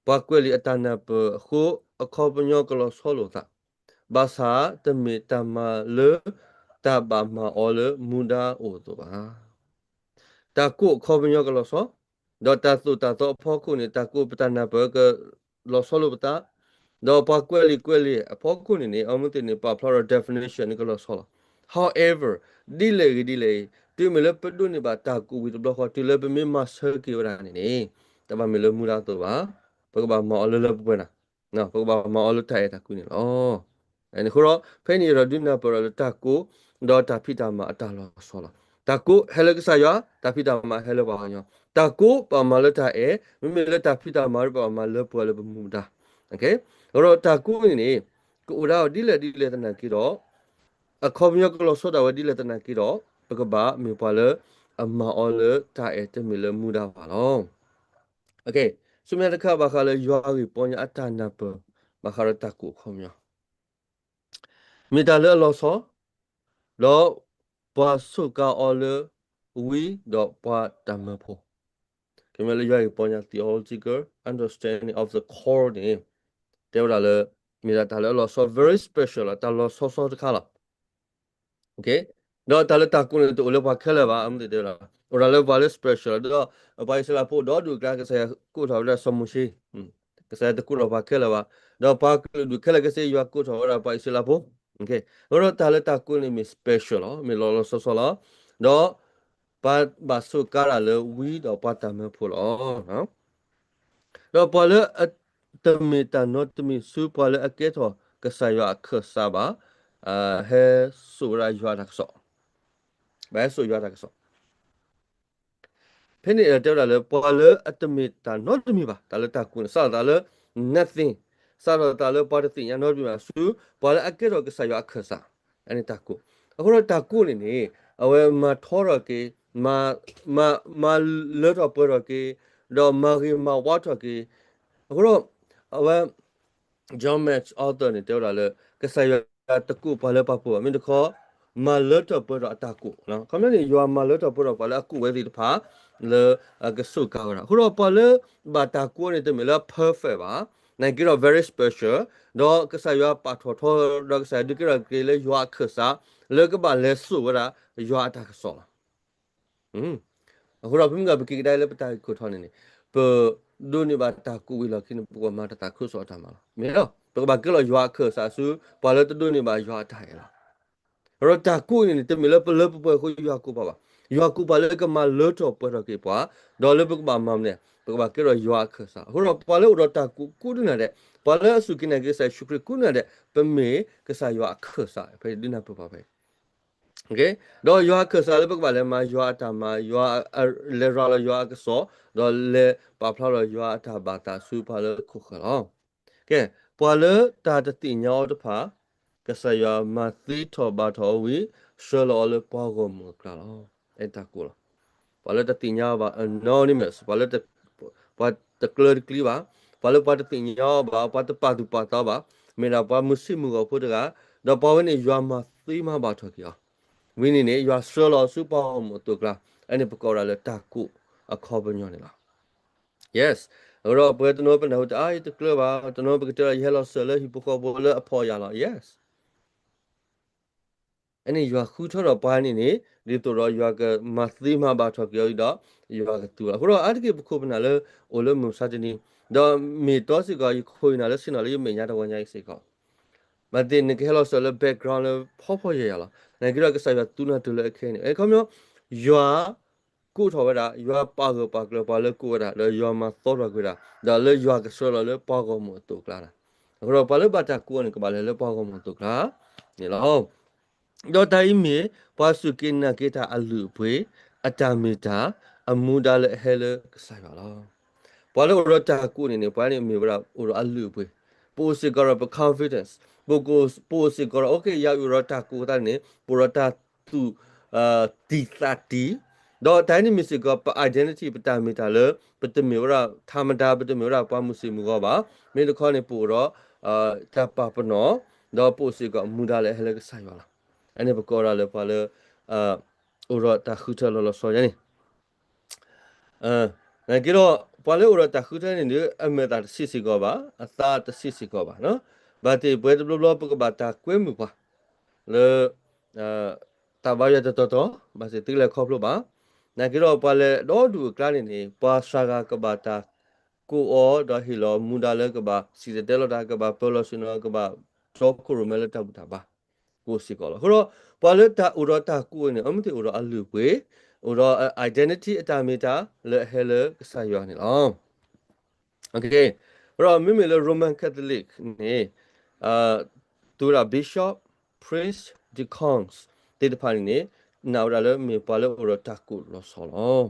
ပှၤကွဲးလံာ်အတၢ်နၢ်ပၢၢ်အဃိ အခီပညီကလီၤဆီလိာ်သး, ဘၣ်ဆၣ်တမ့ၢ်တၢ်မၤလၢတၢ်ဘၣ်မၤအီၤလၢမူဒါအိၣ်အသိးဘၣ်. တၢ်ကိးအခီပညီကလီၤဆီ, ဒီးတၢ်သိၣ်တၢ်သီအဖီခိၣ်န့ၣ် တၢ်ကိးပတၢ်နၢ်ပၢၢ်ကလီၤဆီလိာ်ပသး, ဒီးပှၤကွဲးလံာ်ကွဲးလံာ်အဖီခိၣ်န့ၣ်န့ၣ် အမ့ၢ်သ့ၣ်န့ၣ် ပာ်ဖျါဒီး definition န့ၣ်ကလီၤဆီလီၤ. However, ဒ်လဲၣ်ဂ့ၤဒ်လဲၣ်ဂ့ၤ, တုၤမ့ၢ်လၢပဒိးန့ၢ်ဘၣ်တၢ်ကိးဝံၤတဘျီဃီ တုၤလၢပမ့ၢ်မၤဆၢက့ၤဝဲဒၣ်န့ၣ်န့ၣ် တဘၣ်မ့ၢ်လၢမူဒါအသိးဘၣ်, ပကဘၣ်မၤအီၤလၢလၢပှဲၤပှဲၤနၤ ပကဘၣ်မၤအီၤလၢတၢ်အဲၣ်တၢ်ကွံန့ၣ်လီၤ. အဃိဒီး ဖဲန့ၣ်ဒီးဒုးနၢ်ပၢၢ်ဒီးလၢတၢ်ကိး ဒီးတၢ်ဖံးတၢ်မၤအတၢ်လီၤဆီလီၤ. တၢ်ကိးဟဲလၢကစၢ်ယွၤ, တၢ်ဖံးတၢ်မၤဟဲလၢပှၤကညီ. တၢ်ကိးပမၤလၢတၢ်အဲၣ်, မ့မ့ၢ်လၢတၢ်ဖံးတၢ်မၤဒီးပမၤလၢပှဲၤလၢပမူဒါ. အဃိဒီးတၢ်ကိးန့ၣ်န့ၣ် ကအိၣ်ဒၣ်အီၤဒ်လဲၣ်ဒ်လဲၣ်သနာ်က့ဒီး အခီပညီကလီၤဆီဒၣ်ဝဲဒ်လဲၣ်သနာ်က့ဒီး ပကဘၣ်မ့ၢ်ပှၤလၢအမၤအီၤလၢတၢ်အဲၣ် တမ့ၢ်လၢမူဒါဘၣ်လီၤ. ဆူမဲာ်ညါတခါ ဘၣ်ဃးလၢယွၤဂ့ၢ်ပီညါအတၢ်နၢ်ပၢၢ် ဘၣ်ဃးဒီးတၢ်ကိးအခီပညီ မ့ၢ်တၢ်လၢအလီၤဆီ, ဒီးပှၤစူးကါအီၤလၢဝံဒီးပှၤတၢ်မၢဖိ, ကမ့ၢ်လၢယွၤဂ့ၢ်ပီညါ theological understanding of the call န့ၣ် တဲဝဲဒၣ်လၢ မ့ၢ်ဒၣ်တၢ်လၢအလီၤဆီ very special လီၤ, တၢ်လီၤဆီဆီတခါလီၤ. ဒီးတၢ်လၢတၢ်ကိးန့ၣ်တအိၣ်လၢပှၤခဲလၢာ်ဘၣ်, အမ့ၢ်တဲတဲဝဲဒၣ် အိၣ်ဒၣ်လၢပှၤလၢ special လီၤ, ဒီးပှၤအံၣ်စရ့လးဖိဒီဒူၣ်အကျါ ကစၢ်ယွၤကိးထီၣ်ဝဲဒၣ်စီၤမိၤၡ့, ကစၢ်ယွၤတကိးထီၣ်ပှၤခဲလၢာ်ဘၣ်, ဒီးပှၤကလုာ်ဒူၣ်ခဲလၢာ်ခဲဆ့ ယွၤကိးထီၣ်ဝဲဒၣ်ပှၤအံၣ်စရ့လးဖိ, အဃိဒီးတၢ်လၢတၢ်ကိးန့ၣ်မ့ၢ် special လီၤ, မ့ၢ်လီၤလီၤဆီဆီလီၤ, ဒီးပှၤဘၣ်စူးကါတၢ်လၢဝံဒီးပှၤတၢ်မၢဖိလီၤ. ဒီးပှၤလၢအတမ့ၢ်တၢ်နီတမံၤဆူပှၤလၢအကဲထီၣ်ကစၢ်ယွၤအခၢၣ်စးဘၣ်, ဟဲစိာ်ဝဲဒၣ်ယွၤအတၢ်ကစီၣ်, ဘၣ်ဟဲစိာ်ယွၤအတၢ်ကစီၣ်. ဖဲန့ၣ်တဲဝဲဒၣ်လၢ ပှၤလၢအတမ့ၢ်တၢ်နီတမံၤဘၣ်, တၢ်လၢတၢ်ကိးန့ၣ် စးထီၣ်သးလၢ nothing, စးထီၣ်သးလၢပှၤတသ့ၣ်ညါနီတမံၤဘၣ် ဆူပှၤလၢအကဲထီၣ်ကစၢ်ယွၤအခၢၣ်စး, အန့ၣ်တၢ်ကိး. အဃိဒီးတၢ်ကိးန့ၣ်န့ၣ် အဝဲမၤထီထီၣ်က့ၤ, မၤ, မၤလၢထီၣ်ပှဲၤထီၣ်က့ၤ, ဒီးမၤဂ့ၤမၤဝါထီၣ်က့ၤ. အဃိဒီး အဝဲ John Maxwell န့ၣ် တဲဝဲဒၣ်လၢ ကစၢ်ယွၤတကိးပှၤလၢပှၤပူၤဘၣ်, မ့ၢ်တခီ မၤလၢထီၣ်ပှဲၤထီၣ်အတၢ်ကိး. ခီပညီန့ၣ် ယွၤမၤလၢထီၣ်ပှဲၤထီၣ်ပှၤလၢအကိးဝဲသ့ၣ်တဖၣ် လၢအကစူးကါဝဲဒၣ်. အဃိဒီးပှၤလၢဘၣ်တၢ်ကိးန့ၣ် တမ့ၢ်လၢ perfect ဘၣ်, နာ်က့ဒီး very special, ဒီးကစၢ်ယွၤပာ်ထီၣ်ထီ ဒီးကစၢ်ယွၤဒုးကဲထီၣ်က့ၤလၢယွၤအခၢၣ်စး လၢကဘၣ်လဲၤစိာ်ဝဲဒၣ်ယွၤအတၢ်ကစီၣ်လီၤ. အဃိဒီး ပမ့ၢ်ကပက့ၤကဒါလၢပတၢ်ဂ့ၢ်ခိၣ်ထီၣ်န့ၣ်န့ၣ် ပဒိးန့ၢ်ဘၣ်တၢ်ကိးဝံၤလီၢ်ခံန့ၣ် ပကမၤတၢ်သးခုကစီၣ်အတၢ်မၤလီၤ. မ့ၢ်လီၤ ပကဘၣ်ကဲလီၤယွၤအခၢၣ်စးဆူ ပှၤလၢတဒိးန့ၢ်ဘၣ်ယွၤအတၢ်အဲၣ်လီၤ. အဃိဒီးတၢ်ကိးန့ၣ်န့ၣ် တမ့ၢ်လၢပလၢပပှဲၤအဃိယွၤကိးပှၤဘၣ်. ယွၤကိးပှၤလၢကမၤလၢထီၣ်ပှဲၤထီၣ်က့ၤပှၤ, ဒီးလၢပကဘၣ်မၤမနုၤလဲၣ်, ပကဘၣ်ကဲလီၤယွၤအခၢၣ်စး. အဃိဒီးပှၤလၢအိၣ်ဒီးတၢ်ကိးကိးဒုနၤဒဲး, ပှၤလၢအစူၢ်က့ၤနာ်က့ၤကစၢ်ယ့ၣ်ၡူးခရံာ်ကိးဒုနၤဒဲး, ပမ့ၢ်ကစၢ်ယွၤအခၢၣ်စး ဖဲဒုးနၢ်ပၢၢ်ပှၤဖဲ ဒီးယွၤအခၢၣ်စးလၢပကဘၣ်လဲၤမၤယွၤအတၢ်မၤ, ယွၤ, လဲၤရၤလီၤယွၤအကစီၣ်, ဒီးလဲၤပာ်ဖျါလီၤယွၤအတၢ်ဘၣ်သးဆူပှၤလၢခိၣ်ဃၢၤလီၤ. ကဲ, ပှၤလၢတၢ်တသ့ၣ်ညါအီၤတဖၣ်, ကစၢ်ယွၤမၤသ့ထီၣ်ဘၣ်ထီၣ်အီၤဝံၤ, ဆှၢလီၤအီၤလၢပှၤဂီၢ်မုၢ်အကျါလီၤ. အဲတၢ်ကိးလီၤ. ပှၤလၢတသ့ၣ်ညါအီၤဘၣ် anonymous, ပှၤလၢ ပှၤတကျၢတကျံဘၣ်, ပှၤလၢပှၤတသ့ၣ်ညါအီၤဘၣ်, ပှၤတပာ်သူၣ်ပာ်သးဘၣ်, မ့ၢ်ဒၣ်ပှၤမုၢ်ဆ့ၣ်မုၢ်ဂီၤဖိတဂၤ, ဒီးပှၤဝဲန့ၣ်ယွၤမၤသ့မၤဘၣ်ထီၣ်က့ၤအီၤ, ဝံၤန့ၣ်န့ၣ် ယွၤဆှၢလီၤဆူပှၤဂီၢ်မုၢ်အသိးကျါ, အန့ၣ်ပကိးဝဲဒၣ်လၢတၢ်ကိးအခီပညီန့ၣ်လီၤ. Yes, အဃိဒီးပဝဲတနီၤပနၢ်ဟူတၢ်အါအံၤတကျၢၤဘၣ်, တနီၤပကတဲလီၤယဟဲလီၤစၢၤလၢဟံၣ်ဖိဃီဖိလၢအဖီၣ်ယၤလီၤ. Yes, အန့ၣ်ယွၤဃုထၢထီၣ်ပှၤန့ၣ်န့ၣ် ဒ်သိးဒီးယွၤကမၤသ့မၤဘၣ်ထီၣ်က့ၤအီၤဒီး ယွၤကသူလီၤ. အဃိဒီးအါတက့ၢ်ပခိၣ်ပနၢ်လၢအိၣ်လၢမုၢ်မဆါတနံၤ, ဒီးမ့ၢ်တီစ့ၢ်ကီး ယခိၣ်ယနၢ်လၢဆ့ၣ်နီၤလၢယမဲာ်ညါတဝီညါအံၤစ့ၢ်ကီး, မ့ၢ်သ့ၣ်နကဟဲလီၤစၢၤလၢ background လၢဖီဖီယၢ်ယၢ်လီၤ. နာ်က့ဒီးကစၢ်ယွၤသူနၢ်တုၤလၢအခဲအံၤန့ၣ် အခီပညီ ယွၤကိးထီၣ်ဝဲဒၣ်, ယွၤပာ်ဂၢၢ်ပာ်ကျၢၤပှၤလၢကိးဝဲဒၣ်, ဒီးယွၤမၤသီထီၣ်ကွံာ်ဝဲဒၣ်, ဒီးလၢယွၤကဆှၢလီၤလၢပှၤဂီၢ်မုၢ်အသိးကျါလီၤ. အဃိဒီးပှၤလၢဘၣ်တၢ်ကိးန့ၣ် ကဘၣ်လဲၤလၢပှၤဂီၢ်မုၢ်အသိးကျါန့ၣ်လီၤ. ဒီးတၢ်အံၤမ့ၢ် ပှၤစူၢ်က့ၤနာ်က့ၤတၢ်အလုၢ်အပှ့ၤ, အတၢ်မ့ၢ်တၢ်, အမူဒါလၢအဟဲလၢကစၢ်ယွၤလီၤ. ပှၤလၢအိၣ်ဒီးတၢ်ကိးန့ၣ်န့ၣ် ပှၤန့ၣ်မ့ၢ်ဝဲဒၣ်အိၣ်ဒီးအလုၢ်အပှ့ၤ, ပအိၣ်စ့ၢ်ကီးဒီးပ confidence, ပက, ပအိၣ်စ့ၢ်ကီးဒီး okay ယၤအိၣ်ဒီးတၢ်ကိးသတးန့ၣ် ပအိၣ်ဒီးတၢ်သူၣ်, တံာ်သးတံာ်, ဒီးတၢ်အံၤန့ၣ်မ့ၢ်စ့ၢ်ကီးပ identity ပတၢ်မ့ၢ်တၢ်လၢ ပတမ့ၢ်ဝဲဒၣ် ထးမတၤ ပတမ့ၢ်ဝဲဒၣ်ပှၤမုၢ်ဆ့ၣ်မုၢ်ဂီၤဘၣ်, မ့ၢ်တခီန့ၣ် ပအိၣ်ဒီး တၢ်ပာ်ပနီၣ်, ဒီးပအိၣ်စ့ၢ်ကီးမူဒါလၢအဟဲလၢကစၢ်ယွၤလီၤ. အန့ၣ်ပကိးဒၣ်လၢပှၤလၢ အိၣ်ဒီးတၢ်ဃုထၢလီၤလီၤဆီဆီန့ၣ် နာ်က့ဒီး ပှၤလၢအိၣ်ဒီးတၢ်ဃုထၢန့ၣ်ဒီး အမဲာ်သၣ်တဆံးစ့ၢ်ကီးဘၣ်, အသးတဆံးစ့ၢ်ကီးဘၣ်. ဘၣ်သ့ၣ်ပဝဲတဘျီဘျီ ပကဘၣ်တၢ်ကွဲမုာ်ပှၤ လၢ တၢ်ဘါယွၤတတီၤတီၤ ဘၣ်သ့ၣ်သုလဲၤခီဖျိဘၣ်. နာ်က့ဒီးပှၤလဲၤဒီဒူၣ်အကျါန့ၣ်န့ၣ် ပှၤစှၤဂၤကဘၣ်တၢ်ကိးအီၤ ဒီးဟ့ၣ်လီၤမူဒါလၢကဘၣ်စံၣ်တဲၤတဲလီၤတၢ် ကဘၣ်ပၢလီၤဆ့ၣ်နီၤ ကဘၣ်တီခိၣ်ရိၣ်မဲလၢတၢ်ဘူၣ်တၢ်ဘါ ကိးစ့ၢ်ကီးလီၤ. အဃိဒီး ပှၤလၢတၢ်အိၣ်ဒီးတၢ်ကိးန့ၣ် အမ့ၢ်သ့ၣ်အိၣ်ဒီးအလုၢ်အပှ့ၤ, အိၣ်ဒီး identity အတၢ်မ့ၢ်တၢ်လၢအဟဲလၢကစၢ်ယွၤန့ၣ်လီၤ. အဃိဒီးမ့မ့ၢ်လၢ Roman Catholic န့ၣ် သူဝဲဒၣ် bishop, priest, deacons သ့ၣ်တဖၣ်န့ၣ်န့ၣ် နာ်ဝဲဒၣ်လၢမ့ၢ်ပှၤလၢအိၣ်ဒီးတၢ်ကိးလီၤဆီလီၤ.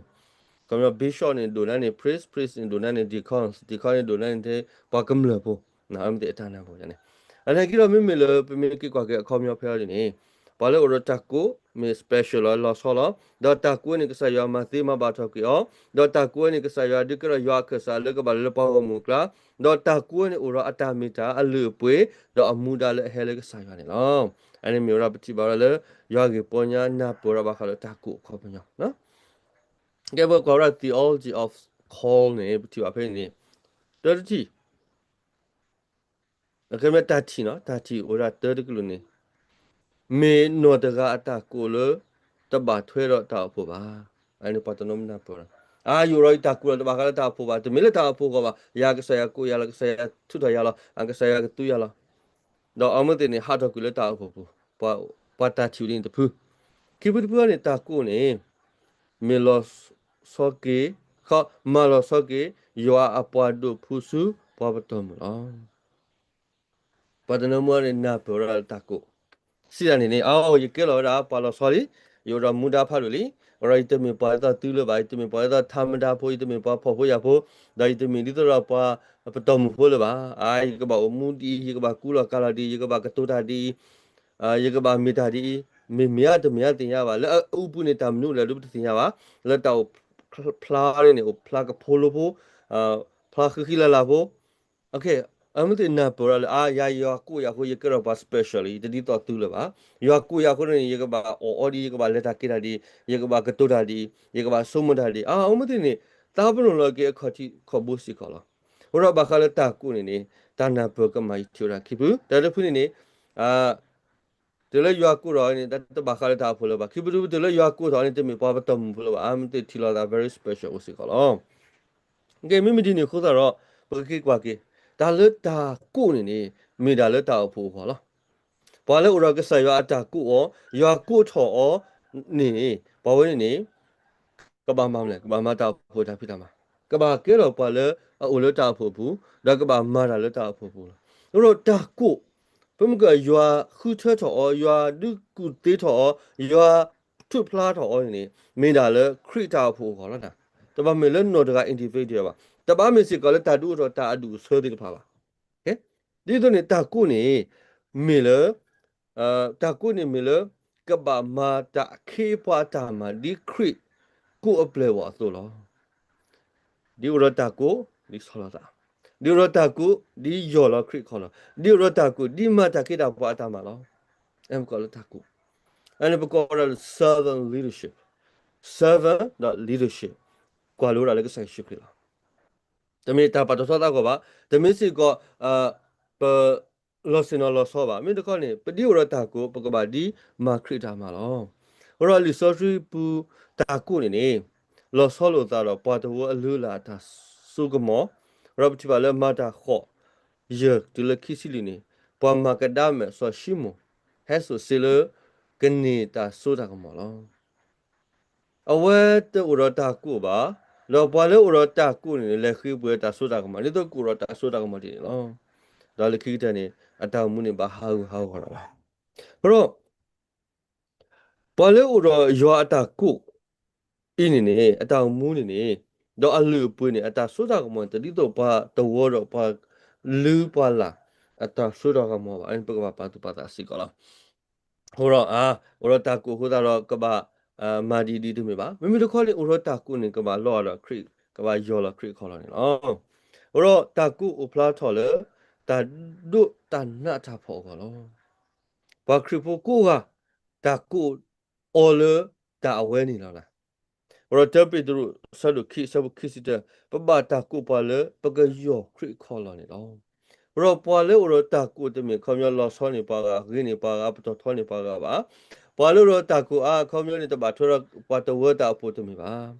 ခီပညီ bishop န့ၣ်ဒိၣ်နၢ်န့ၣ် priest, priest န့ၣ်ဒိၣ်နၢ်န့ၣ် deacons, deacon န့ၣ်ဒိၣ်နၢ်န့ၣ် ပှၤကမျၢၢ်ဖိ အမ့ၢ်သ့ၣ်အတၢ်နၢ်ပၢၢ်န့ၣ်. အနာ်က့ဒီးမ့မ့ၢ်လၢပမ့ၢ်က့ၤကွၢ်က့ၤအခီပညီဖဲအံၤန့ၣ် ပှၤလၢအိၣ်ဒီးတၢ်ကိး မ့ၢ် special လီၤ လီၤဆီလီၤ. ဒီးတၢ်ကိးန့ၣ် ကစၢ်ယွၤမၤသ့မၤဘၣ်ထီၣ်က့ၤအီၤ, ဒီးတၢ်ကိးန့ၣ် ကစၢ်ယွၤဒုးကဲထီၣ်ယွၤအခၢၣ်စးလၢကဘၣ်လဲၤလၢပှၤဂီၢ်မုၢ်အကျါ, ဒီးတၢ်ကိးန့ၣ်အိၣ်ဒီးအတၢ်မ့ၢ်တၢ် အလုၢ်အပှ့ၤ ဒီးအမူဒါလၢအဟဲလၢကစၢ်ယွၤန့ၣ်လီၤ. အန့ၣ်မ့ၢ်ဝဲဒၣ်ပထံၣ်ဘၣ်ဝဲဒၣ်လၢ ယွၤဂ့ၢ်ပီညါနၢ်ပၢၢ်ဝဲဒၣ်ဘၣ်ဃးလၢတၢ်ကိးအခီပညီ ကဲပကွၢ်ဝဲဒၣ် theology of call န့ၣ် ပထံၣ်ဘၣ်ဖဲအံၤန့ၣ် တၢတထံၣ်, တၢ်ထံၣ်နီၤ တၢ်ထံၣ်အိၣ်ဝဲဒၣ်တၢတကလုာ်န့ၣ် မ့ၢ်နီၢ်တဂၤအတၢ်ကိးလၢ တဘၣ်ထွဲဒီးတၢ်အိၣ်ဖှိၣ်ဘၣ်. အန့ၣ်ပှၤတနီၤမ့ၢ်နၢ်ပၢၢ်လီၤ. အါ ယအိၣ်ဒီးယတၢ်ကိးလီၤ တဘၣ်ဃးလၢတၢ်အိၣ်ဖှိၣ်ဘၣ်, တမ့ၢ်လၢတၢ်အိၣ်ဖှိၣ်အဂီၢ်ဘၣ်, ယၤကစၢ်ယွၤကိးယၤလီၤ, ကစၢ်ယွၤထုးထီၣ်ယၤလီၤ, အကစၢ်ယွၤကသူယၤလီၤ. ဒီးအမ့ၢ်သ့ၣ်န့ၣ် ဟးထီၣ်ကွံာ်လၢတၢ်အိၣ်ဖှိၣ်ပူၤ, ပှၤတၢ်ထံၣ်ဝဲဒ်န့ၣ်တဖု. ခံဖုတဖုန့ၣ် တၢ်ကိးန့ၣ် မ့ၢ်လီၤဆီက့ၤ, မၤလီၤဆီက့ၤ ယွၤအပှၤဒိးဖုဆူပှၤပတီၢ်မုၢ်လီၤ. ပှၤတနီၤမ့ၢ်န့ၣ် နၢ်ပၢၢ်ဝဲဒၣ်လၢတၢ်ကိး, စံးတၢ်န့ၣ်န့ၣ် အါ ယကဲလီၤဝဲဒၣ်ပှၤလီၤဆီလံ, ယအိၣ်ဒီးမူဒါဖးဒိၣ်လံ, အဃိဒီးယတမ့ၢ်ပှၤဒ်သိးသုလၢၤဘၣ်, ယတမ့ၢ်ပှၤဒ်သိးထးမတၤဖိ, ယတမ့ၢ်ပှၤဖှီၣ်ဖိယာ်ဖိ, ဒီးယတမ့ၢ်ဒ်သိးဒီးပှၤပတီၢ်မုၢ်ဖိလၢၤဘၣ်. အါ ယကဘၣ်အိၣ်မူဒ်အံၤ, ယကဘၣ်ကူလီၤကၤလီၤဒ်အံၤ, ယကဘၣ်ကတိၤတၢ်ဒ်အံၤ, ယကဘၣ်မ့ၢ်တၢ်ဒ်အံၤ, မ့ၢ်မ့ၢ်ဧါတမ့ၢ်ဧါသ့ၣ်ညါဘၣ်. လၢအအူပူၤန့ၣ် တၢ်မနုၤလဲၣ်ဒ်ပတသ့ၣ်ညါဘၣ်. လၢတၢ်အိၣ်ဖျါန့ၣ်န့ၣ် အိၣ်ဖျါကဖိလိဖိ, ဖျါဃံဃံလၤလၤဖိ, အမ့ၢ်သ့ၣ်နၢ်ပၢၢ်ဝဲဒၣ်လၢ အါ ယၤယွၤကိးယၤအဃိ ယကဲထီၣ်ပှၤ special လံ, ယတဒ်သိးသုလၢၤဘၣ်. ယွၤကိးယၤအဃိန့ၣ် ယကဘၣ်အီၣ်အီဒ်အံၤ, ယကဘၣ်လဲၤတၢ်က့ၤတၢ်ဒ်အံၤ, ယကဘၣ်ကတိၤတၢ်ဒ်အံၤ, ယကဘၣ်ဆိကမိၣ်တၢ်ဒ်အံၤ, အါ အမ့ၢ်သ့ၣ်န့ၣ် သးပ့ၤနီၣ်လီၤက့ၤအခီၣ်ထံးခီၣ်ဘိစ့ၢ်ကီးလီၤ. အဃိဒီးဘၣ်ဃးလၢတၢ်ကိးန့ၣ်န့ၣ် တၢ်နၢ်ပၢၢ်ကမၣ်ယထံၣ်ဝဲဒၣ်ခံဖု, တၢ်တဖုန့ၣ်န့ၣ် တုၤလၢယွၤကိးထီၣ်န့ၣ် တဘၣ်ဃးလၢတၢ်အိၣ်ဖှိၣ်လၢၤဘၣ်. ခံဖုတဖု တုၤလၢယွၤကိးထီၣ်န့ၣ် တမ့ၢ်ပှၤပတီၢ်မုၢ်ဖိလၢၤဘၣ်. အါ မ့ၢ်သ့ၣ်ထံၣ်လိာ်သး very special အိၣ်စ့ၢ်ကီးလီၤ. ကဲ မ့မ့ၢ်ဒ်န့ၣ်အဃိသတးဒီး ပကက့ၤကွၢ်က့ၤ တၢ်လၢတၢ်ကိးန့ၣ်န့ၣ် မ့ၢ်ဒၣ်လၢတၢ်အိၣ်ဖှိၣ်အဂီၢ်လီၤ. ပှၤလၢအိၣ်ဒီးကစၢ်ယွၤအတၢ်ကိးအီၤ, ယွၤကိးထီၣ်အီၤန့ၣ် ပှၤဝဲန့ၣ်န့ၣ် ကဘၣ်မၤမနုၤလဲၣ်, ကဘၣ်မၤတၢ်အိၣ်ဖှိၣ်တၢ်ဖံးတၢ်မၤ, ကဘၣ်ကဲထီၣ်ပှၤလၢအအိၣ်လၢတၢ်အိၣ်ဖှိၣ်အပူၤ, ဒီးကဘၣ်မၤတၢ်လၢတၢ်အိၣ်ဖှိၣ်အပူၤလီၤ. အဃိဒီးတၢ်ကိး, ပမ့ၢ်ကွၢ်ယွၤဃုထၢထီၣ်အီၤ, ယွၤဒုးကူၣ်သ့ထီၣ်အီၤ, ယွၤထုးဖျါထီၣ်အီၤန့ၣ်န့ၣ် မ့ၢ်ဒၣ်လၢခရံာ်တၢ်အိၣ်ဖှိၣ်အဂီၢ်လီၤ. တဘၣ်မ့ၢ်လၢနီၢ်တဂၤ individual ဘၣ်. တဘၣ်မ့ၢ်စ့ၢ်ကီးလၢတၢ်ဒုးအိၣ်ထီၣ်တၢ်အဒူၣ်အဆၢသ့ၣ်တဖၣ်ဘၣ်. ဒ်သိးန့ၣ် တၢ်ကိးန့ၣ် မ့ၢ်လၢ တၢ်ကိးန့ၣ်မ့ၢ်လၢ ကဘၣ်မၤတၢ်အခ့အပှၤအတၢ်မၤ ဒ်ခရံာ်ကိးအပျဲၢ်အဂီၢ်အသိးလီၤ. ဒ်အိၣ်ဒီးတၢ်ကိး ဒ်ဆီၣ်လီၤသး, ဒ်အိၣ်ဒီးတၢ်ကိး ဒ်ယီၢ်လီၤခရံာ်ခီၣ်လီၤ, ဒ်အိၣ်ဒီးတၢ်ကိး ဒ်မၤတၢ်ခ့တၢ်ပှၤအတၢ်မၤလီၤ. အဲၣ်ပကိးလၢတၢ်ကူၣ်, အန့ၣ်ပကိးဝဲဒၣ်လၢ servant leadership, servant ဒီး leadership ကွၢ်လိဝဲဒၣ်လၢကစၢ်ယ့ၣ်ၡူးခရံာ်လီၤ. တမ့ၢ်တၢ်ပာ်ထီၣ်ထီသးအဂီၢ်ဘၣ်, တမ့ၢ်စ့ၢ်ကီး ပ လီၤဆ့ၣ်နီၤလီၤဆီဘၣ်. မ့ၢ်တခီန့ၣ် ပဒ်အိၣ်ဒီးတၢ်ကူၣ် ပကဘၣ်ဒ်မၤခရံာ်တၢ်မၤလီၤ. အဃိဒီးလံာ်စီဆှံပူၤ တၢ်ကူၣ်န့ၣ်န့ၣ် လီၤဆီလိာ်သးဒီးပှၤတဝၢအလုၢ်အလၢ်အတၢ်စိကမီၤ, ဒီးပထံၣ်ဘၣ်လၢမၤတၢ်ဃိး ယဲၢ်တုၤလၢခံဆံလွံၢ်န့ၣ် ပှၤမၤကဒါမဲာ်စီၤၡံမိၣ် ဟဲစိာ်စ့လၢ ကန့ၢ်တၢ်စိတၢ်ကမီၤလီၤ. အဝဲတအိၣ်ဒီးတၢ်ကူၣ်ဘၣ်, ဒီးပှၤလၢအိၣ်ဒီးတၢ်ကူၣ်န့ၣ် လဲၤဃ့ပှ့ၤတၢ်စိတၢ်ကမီၤ ဒ်သိးကအိၣ်ဒီးတၢ်စိတၢ်ကမီၤဒ်န့ၣ်လီၤ. ဒီးလၢခံကတၢၢ်န့ၣ် အတၢ်အိၣ်မူန့ၣ်ဘၣ်ဟးဂူာ်ဟးဂီၤလီၤ. အဃိဒီး ပှၤလၢအိၣ်ဒီးယွၤအတၢ်ကူၣ်အံၤန့ၣ်န့ၣ် အတၢ်အိၣ်မူန့ၣ်န့ၣ် ဒီးအလုၢ်အပှ့ၤန့ၣ် အတၢ်စိတၢ်ကမီၤန့ၣ် တဒ်သိးပှၤတဝၢဒီးပှၤလုၢ်ပှၤလၢ် အတၢ်စိတၢ်ကမီၤဘၣ်. အန့ၣ်ပကဘၣ်ပာ်သူၣ်ပာ်သးစ့ၢ်ကီးလီၤ. အဃိဒီး အ အိၣ်ဒီးတၢ်ကူၣ်အဃိသတးဒီး ကဘၣ် မၤဒ်ဒ်တမ့ၢ်ဘၣ်. မ့မ့ၢ်တခီန့ၣ် အိၣ်ဒီးတၢ်ကူၣ်န့ၣ် ကဘၣ်လီၤဒီးခရံာ်, ကဘၣ်ယီၢ်လီၤခရံာ်အခီၣ်လီၢ်န့ၣ်လီၤ. အဃိဒီးတၢ်ကူၣ်အိၣ်ဖျါထီၣ်လၢ တၢ်ဒိးတၢ်နးတၢ်ဖှီၣ်အဂီၢ်လီၤ. ပှၤခရံာ်ဖိကိးဂၤ တၢ်ကူၣ်အီၤလၢတၢ်အဝဲန့ၣ်လီၤ. အဃိဒီးတၢပ့းတရူး အဆၢဒိၣ်ခံ အဆၢဖိခံဆံတၢ ပဘၣ်တၢ်ကူၣ်ပှၤလၢပကယီၢ်ခရံာ်အခီၣ်လီၢ်န့ၣ်လီၤ. အဃိဒီးပှၤလၢအိၣ်ဒီးတၢ်ကူၣ်တမ့ၢ် အခီပညီလီၤဆီန့ၢ်ပှၤဂၤ ဂ့ၤန့ၢ်ပှၤဂၤ ပတီၢ်ထီန့ၢ်ပှၤဂၤဘၣ်. ပှၤလၢအိၣ်ဒီးတၢ်ကူၣ်အါ အခီပညီန့ၣ် တဘၣ်ထွဲဒီးပှၤတဝၢတၢ်အိၣ်ဖှိၣ်တမ့ၢ်ဘၣ်.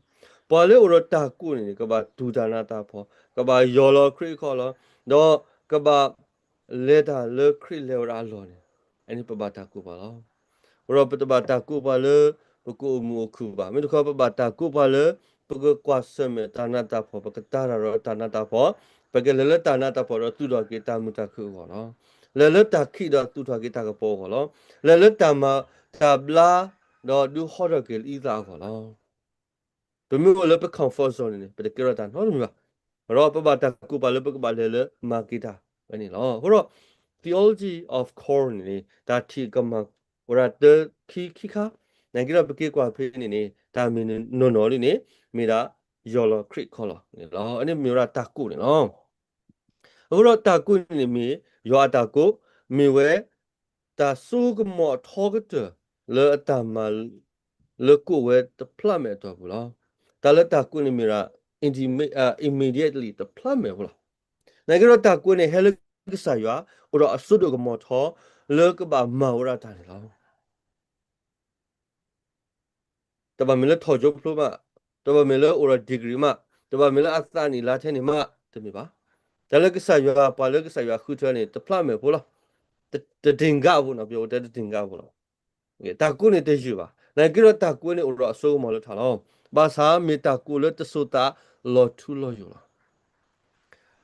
ပှၤလၢအိၣ်ဒီးတၢ်ကူၣ်န့ၣ်န့ၣ် ကဘၣ်တူၢ်တၢ်နးတၢ်ဖှီၣ်, ကဘၣ်ယီၢ်လီၤခရံာ်အခီၣ်လီၢ်, ဒီးကဘၣ် လဲၤတၢ်လၢခရံာ်လဲၤဝဲဒၣ်အလီၢ်န့ၣ် အန့ၣ်ပဘၣ်တၢ်ကူၣ်ပှၤလီၤ. အဃိဒီးပတဘၣ်တၢ်ကူၣ်ပှၤလၢ ပကအိၣ်မုာ်အိၣ်ခုၣ်ဘၣ်. မ့ၢ်တခီ ပဘၣ်တၢ်ကူၣ်ပှၤလၢ ပကကွၢ်ဆၢၣ်မဲာ်တၢ်နးတၢ်ဖှီၣ်, ပကတၢ်တၢ်ဒီးတၢ်နးတၢ်ဖှီၣ်, ပကလဲၤလၢတၢ်နးတၢ်ဖှီၣ်ဒီးသူၣ်ထီၣ်က့ၤတၢ်မုာ်တၢ်ခုၣ်အဂီၢ်လီၤ. လဲၤလၢတၢ်ခံးဒီးသူၣ်ထီၣ်က့ၤတၢ်ကပီၤအဂီၢ်လီၤ. လဲၤလၢတၢ်မၤတၢ်ဘျါ ဒီးဒုးဟီထီၣ်က့ၤလၢအံသးအဂီၢ်လီၤ. ပမ့ၢ်အိၣ်လၢပ comfort zone န့ၣ်န့ၣ် ပတကဲထီၣ်တၢ်နီတမံၤဘၣ်. ဒီးပဘၣ်တၢ်ကူၣ်ပှၤလၢပကဘၣ်လဲၤလၢမၤက့ၤတၢ်ဝဲန့ၣ်လီၤ. အဃိဒီး theology of core န့ၣ်န့ၣ် တၢ်ထံၣ်ကမၣ်ဝဲဒၣ်တၢခံခံခါ, နာ်က့ဒီးပက့ၤကွၢ်ဖဲန့ၣ်န့ၣ် တၢ်မ့ၢ်နီၢ်နီၢ်လံန့ၣ် မ့ၢ်ဒၣ်ယီၢ်လီၤခရံာ်ခီၣ်လီၢ်န့ၣ်လီၤ. အန့ၣ်မ့ၢ်ဝဲဒၣ်တၢ်ကူၣ်န့ၣ်လီၤ. အဃိဒီးတၢ်ကူၣ်န့ၣ်မ့ၢ် ယွၤအတၢ်ကူၣ်, မ့ၢ်ဝဲ တၢ်စိကမီၤထီကတၢၢ်လၢအတၢ်မၤ လၢကိးဝဲတဖျးမဲာ်အတီၢ်ပူၤလီၤ. တၢ်လၢတၢ်ကူၣ်န့ၣ်မ့ၢ်ဒၣ် intimate, အ immediately တဖျးမဲာ်ဖိလီၤ. နာ်က့ဒီးတၢ်ကူၣ်န့ၣ် ဟဲလၢကစၢ်ယွၤ အိၣ်ဒီးအစိဒိၣ်ကမီၤထီ လၢကဘၣ်မၤဝဲဒၣ်တၢ်န့ၣ်လီၤ. တဘၣ်မ့ၢ်လၢထီၣ်ကၠိဖျိမး, တဘၣ်မ့ၢ်လၢအိၣ်ဒီး degree မး, တဘၣ်မ့ၢ်လၢအသးနံၣ်လါထဲန့ၣ်မး, တမ့ၢ်ဘၣ်. တၢ်လၢကစၢ်ယွၤ ပှၤလၢကစၢ်ယွၤဃုထၢန့ၣ် တဖျးမဲာ်ဖိလီၤ. တ, တဒ့ၣ်ကးဖိနီၤ, ပဝဲတဲတဒ့ၣ်ကးဖိလီၤ. တၢ်ကူၣ်န့ၣ်တယုၢ်ဘၣ်. နာ်က့ဒီးတၢ်ကူၣ်န့ၣ်အိၣ်ဒီးအစိကမီၤလၢထးလီၤ. ဘၣ်ဆၣ်မ့ၢ်တၢ်ကူၣ်လၢတစိၤသးလီၤထူလီၤယိာ်လီၤ.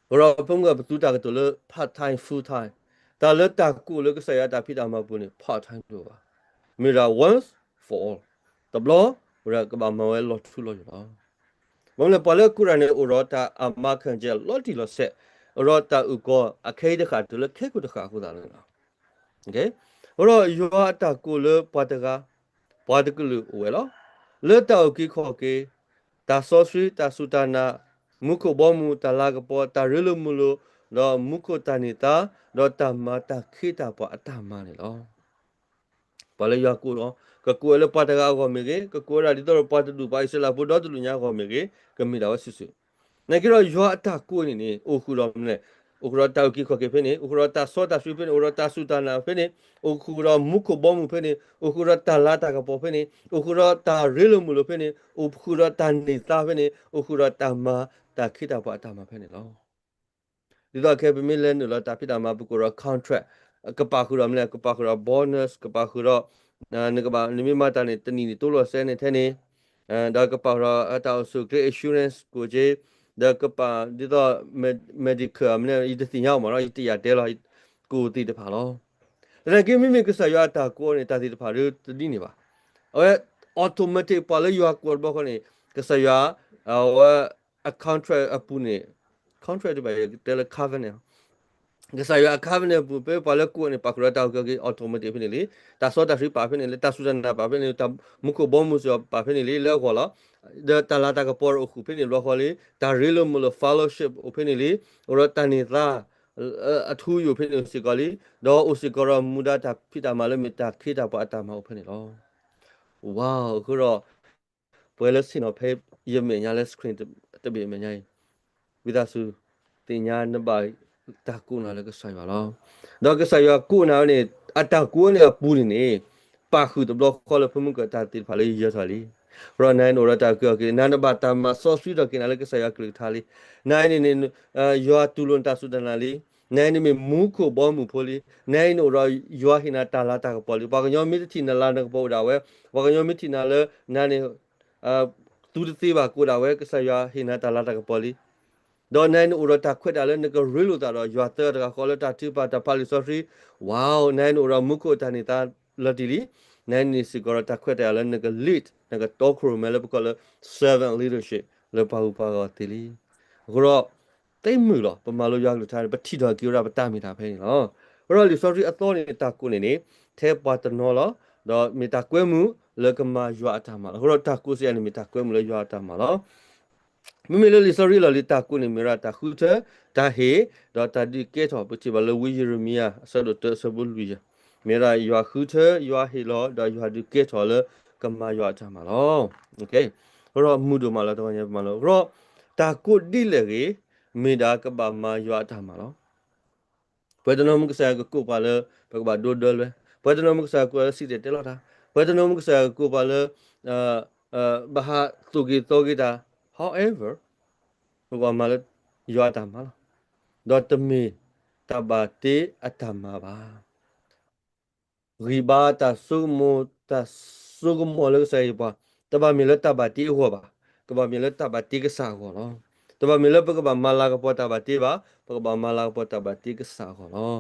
အဃိဒီးဖဲမုၢ်ဂီၢ်ပသူတၢ်ကတိၤလၢ part time, full time, တၢ်လၢတၢ်ကူၣ်လၢကစၢ်ယွၤတၢ်ဖံးတၢ်မၤပူၤန့ၣ် part time တအိၣ်ဘၣ်. မ့ၢ်ဒၣ် once for all, တဘျီ ဝဲဒၣ်ကဘၣ်မၤဝဲလီၤထူလီၤယိာ်လီၤ. ဘၣ်မနုၤလဲၣ် ပှၤလၢအကူၣ်တၢ်န့ၣ် အိၣ်ဒီးတၢ်အမၤခၢၣ်ကဲလီၤတံၢ်လီၤဆဲး, အိၣ်ဒီးတၢ်အုၣ်ကီၤအခဲအံၤတဃၣ်တုၤလၢခဲကိာ်တဃၣ်အဃိသတးန့ၣ်လီၤ. အဃိဒီးယွၤအတၢ်ကူၣ်လၢပှၤတဂၤ, ပှၤတကလုာ်အိၣ်ဝဲလီၤ. လၢတၢ်အုၣ်က့ၤခီၣ်က့ၤ, တၢ်စီဆှံ, တၢ်စူၢ်တၢ်နာ်, မူခိၣ်ဘီမုၢ်, တၢ်လၤကပီၤ, တၢ်ရ့လိာ်မုာ်လိာ်, ဒီးမူခိၣ်တၢ်န့ၢ်သါ, ဒီးတၢ်မၤတၢ်ခ့တၢ်ပှၤအတၢ်မၤန့ၣ်လီၤ. ပှၤလၢယွၤကူၣ်လီၤ, ကကူၣ်ဝဲလၢပှၤတဂၤအဂီၢ်မ့ၢ်ဂ့ၤ, ကကူၣ်ဝဲဒၣ်ဒ်သိးဒီးပှၤတဒူၣ်ပှၤအံၣ်စရ့လးဖိဒီတဒူၣ်ညါအဂီၢ်မ့ၢ်ဂ့ၤ, ကမ့ၢ်ဒၣ်ဝဲစုာ်စုာ်. နာ်က့ဒီးယွၤအတၢ်ကူၣ်န့ၣ်န့ၣ် အိၣ်ဃုာ်ဒီးမနုၤလဲၣ်, အိၣ်ဃုာ်ဒီးတၢ်အုၣ်က့ၤခီၣ်က့ၤဖဲန့ၣ်, အိၣ်ဃုာ်ဒီးတၢ်စီတၢ်ဆှံဖဲန့ၣ်, အိၣ်ဒီးတၢ်စူၢ်တၢ်နာ်ဖဲန့ၣ်, အိၣ်ဃုာ်ဒီးမူခိၣ်ဘီမုၢ်ဖဲန့ၣ်, အိၣ်ဃုာ်ဒီးတၢ်လၤတၢ်ကပီၤဖဲန့ၣ်, အိၣ်ဃုာ်ဒီးတၢ်ရ့လိာ်မုာ်လိာ်ဖဲန့ၣ်, အိၣ်ဃုာ်ဒီးတၢ်န့ၢ်သါဖဲန့ၣ်, အိၣ်ဃုာ်ဒီးတၢ်မၤတၢ်ခ့တၢ်ပှၤအတၢ်မၤဖဲန့ၣ်လီၤ. ဒ်သိးခဲအံၤပမ့ၢ်လဲၤနုာ်လီၤတၢ်ဖံးတၢ်မၤ ပကိးဒီး contract, ကပာ်ဃုာ်ဒီးမနုၤလဲၣ်, ကပာ်ဃုာ်ဒီး bonus, ကပာ်ဃုာ်ဒီး နကဘၣ် နမ့ၢ်မၤတၢ်န့ၣ် တနံၣ်န့ၣ် တိလီၤစဲန့ၣ်ထဲန့ၣ်, ဒီးကပာ်ဃုာ်ဒီးတၢ်အိၣ်ဆူၣ်အိၣ်ချ့ insurance ကိးက့, ဒီးကပာ်ဒ်သိး med-, medical မနုၤ ယတသ့ၣ်ညါအီၤမးနီၤ, ယတယာ်တဲလီၤ, ကိးသ့ၣ်တဖၣ်လီၤ. သနာ်က့ မ့မ့ၢ်ကစၢ်ယွၤအတၢ်ကူၣ်န့ၣ် တၢ်သ့ၣ်တဖၣ်ဒ်တဒ်န့ၣ်ဘၣ်. အဝဲ automatic ပှၤလၢယွၤကူၣ်တဘျီဃီန့ၣ် ကစၢ်ယွၤ အဝဲ အ contract အပူၤန့ၣ်, contract တဘၣ် ယတဲလၢ covenant ကစၢ်ယွၤအ covenant အပူၤ ဖဲပှၤလၢကူၣ်န့ၣ် ပာ်ဃုာ်ဒီးတၢ်အုၣ်က့ၤခီၣ်က့ၤ automatic ဖဲန့ၣ်လံ, တၢ်စီတၢ်ဆှံပာ်ဖဲန့ၣ်လံ, တၢ်စူၢ်တၢ်နာ်ပာ်ဖဲန့ၣ်လံ, တၢ်မူခိၣ်ဘီမုၢ်စ့ၢ်ကီးပာ်ဖဲန့ၣ်လံ, လၢအဂီၢ်လီၤ. ဒီးတၢ်လၤတၢ်ကပီၤအိၣ်ဃုာ်ဖဲန့ၣ်တဘျီဃီလံ, တၢ်ရ့လိာ်မုာ်လိာ် fellowship အိၣ်ဖဲန့ၣ်လံ, အိၣ်ဒီးတၢ်န့ၢ်သါ, အထူအယိာ်ဖဲန့ၣ်အိၣ်စ့ၢ်ကီးလံ, ဒီးအိၣ်စ့ၢ်ကီးဒီးမူဒါတၢ်ဖံးတၢ်မၤလၢမ့ၢ်တၢ်ခ့တၢ်ပှၤအတၢ်မၤအိၣ်ဖဲန့ၣ်လီၤ. ဝါ အဃိဒီး ပှၤလၢဆ့ၣ်နီၤဖဲယမဲာ်ညါလၢ screen တဘ့ၣ်အမဲာ်ညါအံၤ, ဝံသးစူၤ သ့ၣ်ညါနဘၣ်တၢ်ကိးနၤလၢကစၢ်ယွၤလီၤ. ဒီးကစၢ်ယွၤကိးနၤန့ၣ် အတၢ်ကိးန့ၣ်အပူၤန့ၣ်န့ၣ် ပာ်ဃုာ်တဘျီဃီလၢဖိမုၣ်ကၢၢ်တၢ်သ့ၣ်တဖၣ်လၢယယၢၤထီၣ်လံ. အဃိဒီးနၤန့ၣ်အိၣ်ဒီးတၢ်အုၣ်က့ၤခီၣ်က့ၤ, နၤနဘၣ်တၢ်မၤစီဆှံထီၣ်က့ၤနၤလၢကစၢ်ယွၤကလုၢ်ကထါလံ. နၤန့ၣ်န့ၣ် ယွၤတူၢ်လိာ်နတၢ်စူၢ်တၢ်နာ်လံ. နၤန့ၣ်မ့ၢ်မူခိၣ်ဘီမုၢ်ဖိလံ. နၤန့ၣ်အိၣ်ဒီးယွၤဟ့ၣ်နၤတၢ်လၤတၢ်ကပီၤလံ. ပှၤကညီမ့ၢ်တထံၣ်နၤလၤနကပီၤအိၣ်ဒၣ်ဝဲ, ပှၤကညီမ့ၢ်ထံၣ်နၤလၢနၤန့ၣ် သူတသ့ဘၣ်ကအိၣ်ဒၣ်ဝဲ, ကစၢ်ယွၤဟ့ၣ်နၤတၢ်လၤတၢ်ကပီၤလံ. ဒီးနၤန့ၣ်အိၣ်ဒီးတၢ်ခွဲးတၢ်ယာ်လၢနကရ့လိာ်သးဒီးယွၤသၢဂၤတဂၤဃီလၢတၢ်ထုကဖၣ်တၢ်ဖးလံာ်စီဆှံ, ဝါ နၤန့ၣ်အိၣ်ဒီးမူခိၣ်အတၢ်န့ၢ်သါလီၤတံၢ်လံ. နၤန့ၣ်စ့ၢ်ကီးဒီးတၢ်ခွဲးတၢ်ယာ်လၢနက lead နကတီခိၣ်ရိၣ်မဲလၢပကိးလၢ servant leadership လၢပှၤဂုၤပှၤဂၤသ့လံ. အဃိဒီး သ့မုာ်လီၤ ပမၤလိယွၤကလုၢ်ကထါန့ၣ် ပထံၣ်ထီၣ်က့ၤဝဲဒၣ်ပတၢ်မ့ၢ်တၢ်ဖဲန့ၣ်လီၤ. အဃိဒီးလံာ်စီဆှံအသီန့ၣ် တၢ်ကိးန့ၣ်န့ၣ် ထဲပှၤတနီၤလီၤ. ဒီးမ့ၢ်တၢ်ကွဲမုာ်လၢကမၤယွၤအတၢ်မၤလီၤ. အဃိဒီးတၢ်ကိးစ့ၢ်ကီးန့ၣ် မ့ၢ်တၢ်ကွဲမုာ်လၢယွၤအတၢ်မၤလီၤ. မ့မ့ၢ်လၢလံာ်စီဆှံအလီၢ်လံၤတၢ်ကိးန့ၣ် မ့ၢ်ဝဲဒၣ်တၢ်ဃုထၢ, တၢ်ဟ့ၣ်, ဒီးတၢ်ဒုးကဲထီၣ်, ပထံၣ်ဘၣ်လၢဝံယံးရမံယၤ အဆၢဒိၣ်တၢ အဆၢဖိလွံၢ်ယဲၢ်, မ့ၢ်ဝဲဒၣ်ယွၤဃုထၢ, ယွၤဟ့ၣ်လီၤ, ဒီးယွၤဒုးကဲထီၣ်လၢကမၤယွၤအတၢ်မၤလီၤ. အဃိဒီးမုာ်ဒိၣ်မးလီၤ တဂီၤညါပမၤလိ, အဃိဒီး တၢ်ကိးဒ်လဲၣ်ဂ့ၤ, မ့ၢ်ဒၣ်ကဘၣ်မၤယွၤအတၢ်မၤလီၤ. ပှၤတနီၤမ့ၢ်ကစၢ်ယွၤကကိးပှၤလၢ ပကဘၣ်ဒိဒၢလွဲ, ပှၤတနီၤမ့ၢ်ကစၢ်ယွၤကကိးလၢစံၣ်တဲၤတဲလီၤတၢ်, ပှၤတနီၤမ့ၢ်ကစၢ်ယွၤကကိးပှၤလၢ ဘၣ်ဟးသိၣ်က့ၤသီက့ၤတၢ်, however ပကဘၣ်မၤလၢယွၤအတၢ်မၤလီၤ. ဒီးတမ့ၢ်တၢ်ဘၣ်တ့အတၢ်မၤဘၣ်. ဂံၢ်ဘါတၢ်ဆိကမိၣ်, တၢ်ဆိကမိၣ်လၢကစၢ်ယွၤပှၤ, တဘၣ်မ့ၢ်လၢတၢ်ဘၣ်တ့အဂီၢ်ဘၣ်, ကဘၣ်မ့ၢ်လၢတၢ်ဘၣ်တ့ကစၢ်အဂီၢ်လီၤ. တဘၣ်မ့ၢ်လၢပကဘၣ်မၤလၤကပီၤတၢ်ဘၣ်တ့ဘၣ်, ပကဘၣ်မၤလၤကပီၤတၢ်ဘၣ်တ့ကစၢ်အဂီၢ်လီၤ.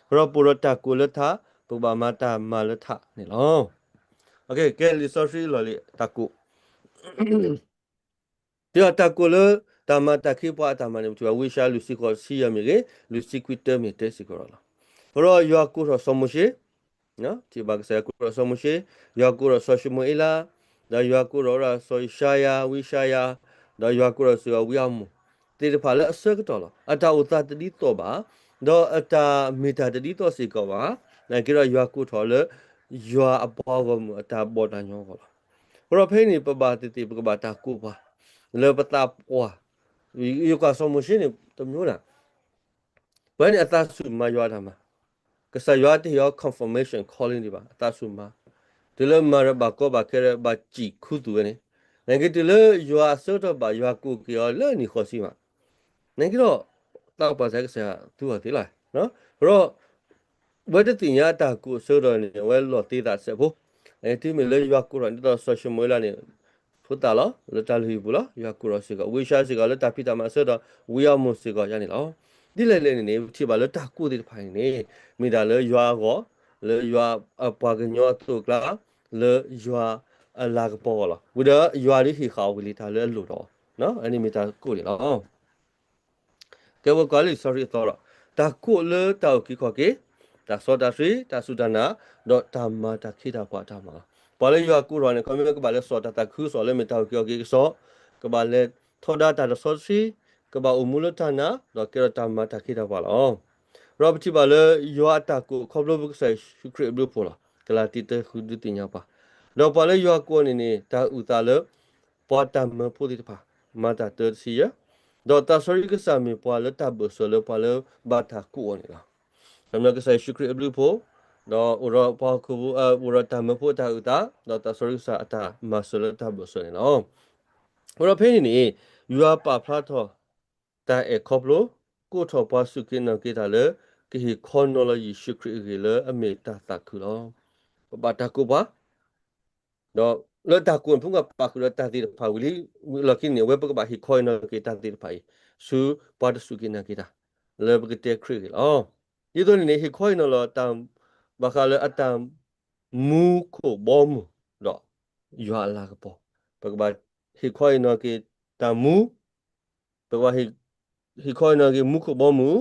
အဃိဒီးပအိၣ်ဒီးတၢ်ကိးလၢထး, ပကဘၣ်မၤတၢ်မၤလၢထးန့ၣ်လီၤ. ကဲလံာ်စီဆှံအလီၢ်လံၤတၢ်ကိး ဒီးတၢ်ကိးလၢတၢ်မၤတၢ်ခ့ပှၤအတၢ်မၤန့ၣ် ပထံၣ်ဘၣ်ဝံယၡါယၤ လွံၢ်ဆံဃိးဆံယဲၢ်မ့ၢ်ဂ့ၤ, လွံၢ်ဆံခွံတၢမ့ၢ်တဲစ့ၢ်ကီးလီၤ. အဃိဒီးယွၤကိးထီၣ်စီၤမိၤၡ့, ထံၣ်ဘၣ်ကစၢ်ယွၤကိးထီၣ်စီၤမိၤၡ့, ယွၤကိးထီၣ်စီၤၡမူၤအ့လး, ဒီးယွၤကိးထီၣ်ဝဲဒၣ်စီၤယၡါယၤ, ဝံယၡါယၤ, ဒီးယွၤကိးထီၣ်စ့ၢ်ကီးဝံအမိၢ်, သ့ၣ်တဖၣ်လၢအဆၢကတီၢ်လီၤ. အတၢ်အိၣ်သးတဒ်သိးဘၣ်, ဒီးအတၢ်မ့ၢ်တၢ်တဒ်သိးစ့ၢ်ကီးဘၣ်, နာ်က့ဒီးယွၤကိးထီၣ်လၢ ယွၤအပှၤဂီၢ်မုၢ်အတၢ်ဘီၣ်တၢ်ညီအဂီၢ်လီၤ. အဃိဒီးဖဲအံၤန့ၣ် ပဘၣ်သ့ၣ်သ့ၣ် ပကဘၣ်တၢ်ကိးပှၤ လၢပသးပှၢ်, ယကွၢ်စီၤမိၤၡ့န့ၣ် တမျိုးနၤ, ပှၤန့ၣ်အသးဆူၣ်မၤယွၤအတၢ်မၤ, ကစၢ်ယွၤတဟ့ၣ်အီၤ confirmation calling ဒံးဘၣ်, အသးဆူၣ်မၤ, တုၤလၢမၤဒီးဘၣ်ကီဘၣ်ခဲဒီးဘၣ်စံၣ်ခူသူၣ်ဝဲန့ၣ်, နာ်က့တုၤလၢယွၤအဆၢကတီၢ်ဘၣ် ယွၤကိးက့ၤအီၤလၢနံၣ်ဃီၤဆံမး, နာ်က့ဒီး သးပှၢ်သးကစၢ်ယွၤသူအီၤသ့လီၤ. အဃိဒီး အဝဲတသ့ၣ်ညါအတၢ်ကိးအဆၢကတီၢ်န့ၣ် အဝဲလီၤသ့သးစဲးဖိ, တုၤမ့ၢ်လၢယွၤကိးထီၣ်ဒ်သိးစီၤၡမူၤအ့လးန့ၣ် ဖိသၣ်လီၤ, လၢတၢ်လုၢ်ဟံၣ်ပူၤလီၤ, ယွၤကိးထီၣ်စ့ၢ်ကီး ဝံယၡါယၤစ့ၢ်ကီးလၢတၢ်ဖံးတၢ်မၤအဆၢကတီၢ်, ဝံအမိၢ်စ့ၢ်ကီးယၤန့ၣ်လီၤ. ဒ်လဲၣ်လဲၣ်န့ၣ်န့ၣ် ပထံၣ်ဘၣ်လၢတၢ်ကိးသ့ၣ်တဖၣ်န့ၣ်န့ၣ် မ့ၢ်ဒၣ်လၢယွၤအဂီၢ်, လၢယွၤအပှၤကညီအသိးအကျါ, လၢယွၤအလၤကပီၤအဂီၢ်လီၤ. ဝံၤဒီးယွၤဒုးဟ့ၣ်ဃာ်အီၤဝံၤလံတၢ်လၢအလိၣ်ဒီး, အန့ၣ်မ့ၢ်တၢ်ကိးန့ၣ်လီၤ. ကဲပကွၢ်လံာ်စီဆှံအသီဒီး, တၢ်ကိးလၢတၢ်အုၣ်က့ၤခီၣ်က့ၤ, တၢ်စီတၢ်ဆှံ, တၢ်စူၢ်တၢ်နာ်, ဒီးတၢ်မၤတၢ်ခ့တၢ်ပှၤအတၢ်မၤလီၤ. ပှၤလၢယွၤကိးထီၣ်န့ၣ် ခီမ့ၢ်ကဘၣ်လဲၤစိာ်တၢ်သးခုကစီၣ်လၢမ့ၢ်တၢ်အုၣ်က့ၤခီၣ်က့ၤကစီၣ်, ကဘၣ်လဲၤထီဒါတၢ်တစီတဆှံ, ကဘၣ်အိၣ်မူလၢတၢ်နာ်, ဒီးကဲထီၣ်တၢ်မၤတၢ်ခ့တၢ်ပှၤလီၤ. ဒီးပထံၣ်ဘၣ်လၢယွၤအတၢ်ကိးခီဖျိပကစၢ်ယ့ၣ်ၡူးခရံာ်အဘျုးအဖှိၣ်လီၤ. ကလၤတံ တၢ ဃု ဒုးသ့ၣ်ညါပှၤ, ဒီးပှၤလၢယွၤကိးန့ၣ်န့ၣ် တၢ်အုၣ်သးလၢ ပှၤတၢ်မၢဖိသ့ၣ်တဖၣ်, မၤတၢ်တၢ တဆံယဲၢ်, ဒီးသးစီဆှံကစၢ်မ့ၢ်ပှၤလၢတၢ်ဘၢၣ်စၢၤလၢပှၤလၢဘၣ်တၢ်ကိးအီၤန့ၣ်လီၤ. ခီဖျိကစၢ်ယ့ၣ်ၡူးခရံာ်အဘျုးအဖှိၣ်, ဒီးအိၣ်ဒီးပှၤဟီၣ်ခိၣ်ဖိ, အိၣ်ဒီးတၢ်မၢဖိအတၢ်အုၣ်သး, ဒီးသးစီဆှံကစၢ်အတၢ်မၤစၢၤလၢတၢ်ဘၢၣ်စၢၤန့ၣ်လီၤ. အဃိဒီးဖဲအံၤန့ၣ်န့ၣ်, ယွၤပာ်ဖျါထီၣ် တၢ်အဲၣ်ခီဖျိ, ကိးထီၣ်ပှၤစူၢ်က့ၤနာ်က့ၤတၢ်လၢ ကဟ့ၣ်ခီနီၤလီၤယ့ၣ်ၡူးခရံာ်အဂ့ၢ်လၢအမ့ၢ်တၢ်သးခုလီၤ. ပဘၣ်တၢ်ကိးပှၤ, ဒီးလၢတၢ်ကိးန့ၣ် ပမ့ၢ်ပာ်ဃုာ်ဒီးတၢ်သ့ၣ်တဖၣ်ဝံၤလံ, ဝံၤလီၢ်ခံန့ၣ် အဝဲပကဘၣ်ဟ့ၣ်ခီအံၤနီၤက့ၤတၢ်သ့ၣ်တဖၣ်အံၤ, ဆူပှၤတစူၢ်က့ၤနာ်က့ၤတၢ်, လၢပကတဲခရံာ်အဂ့ၢ်လီၤ. ဒ်သိးန့ၣ်န့ၣ် ဟ့ၣ်ခီအံၤနီၤလီၤတၢ်, ဘၣ်ဃးလၢအတၢ် မူခိၣ်ဘီမုၢ်, ဒီးယွၤအလၤကပီၤ, ပကဘၣ်ဟ့ၣ်ခီအံၤနီၤက့ၤတၢ်မူ, ပကဘၣ်ဟ့ၣ်ခီအံၤနီၤက့ၤမူခိၣ်ဘီမုၢ်,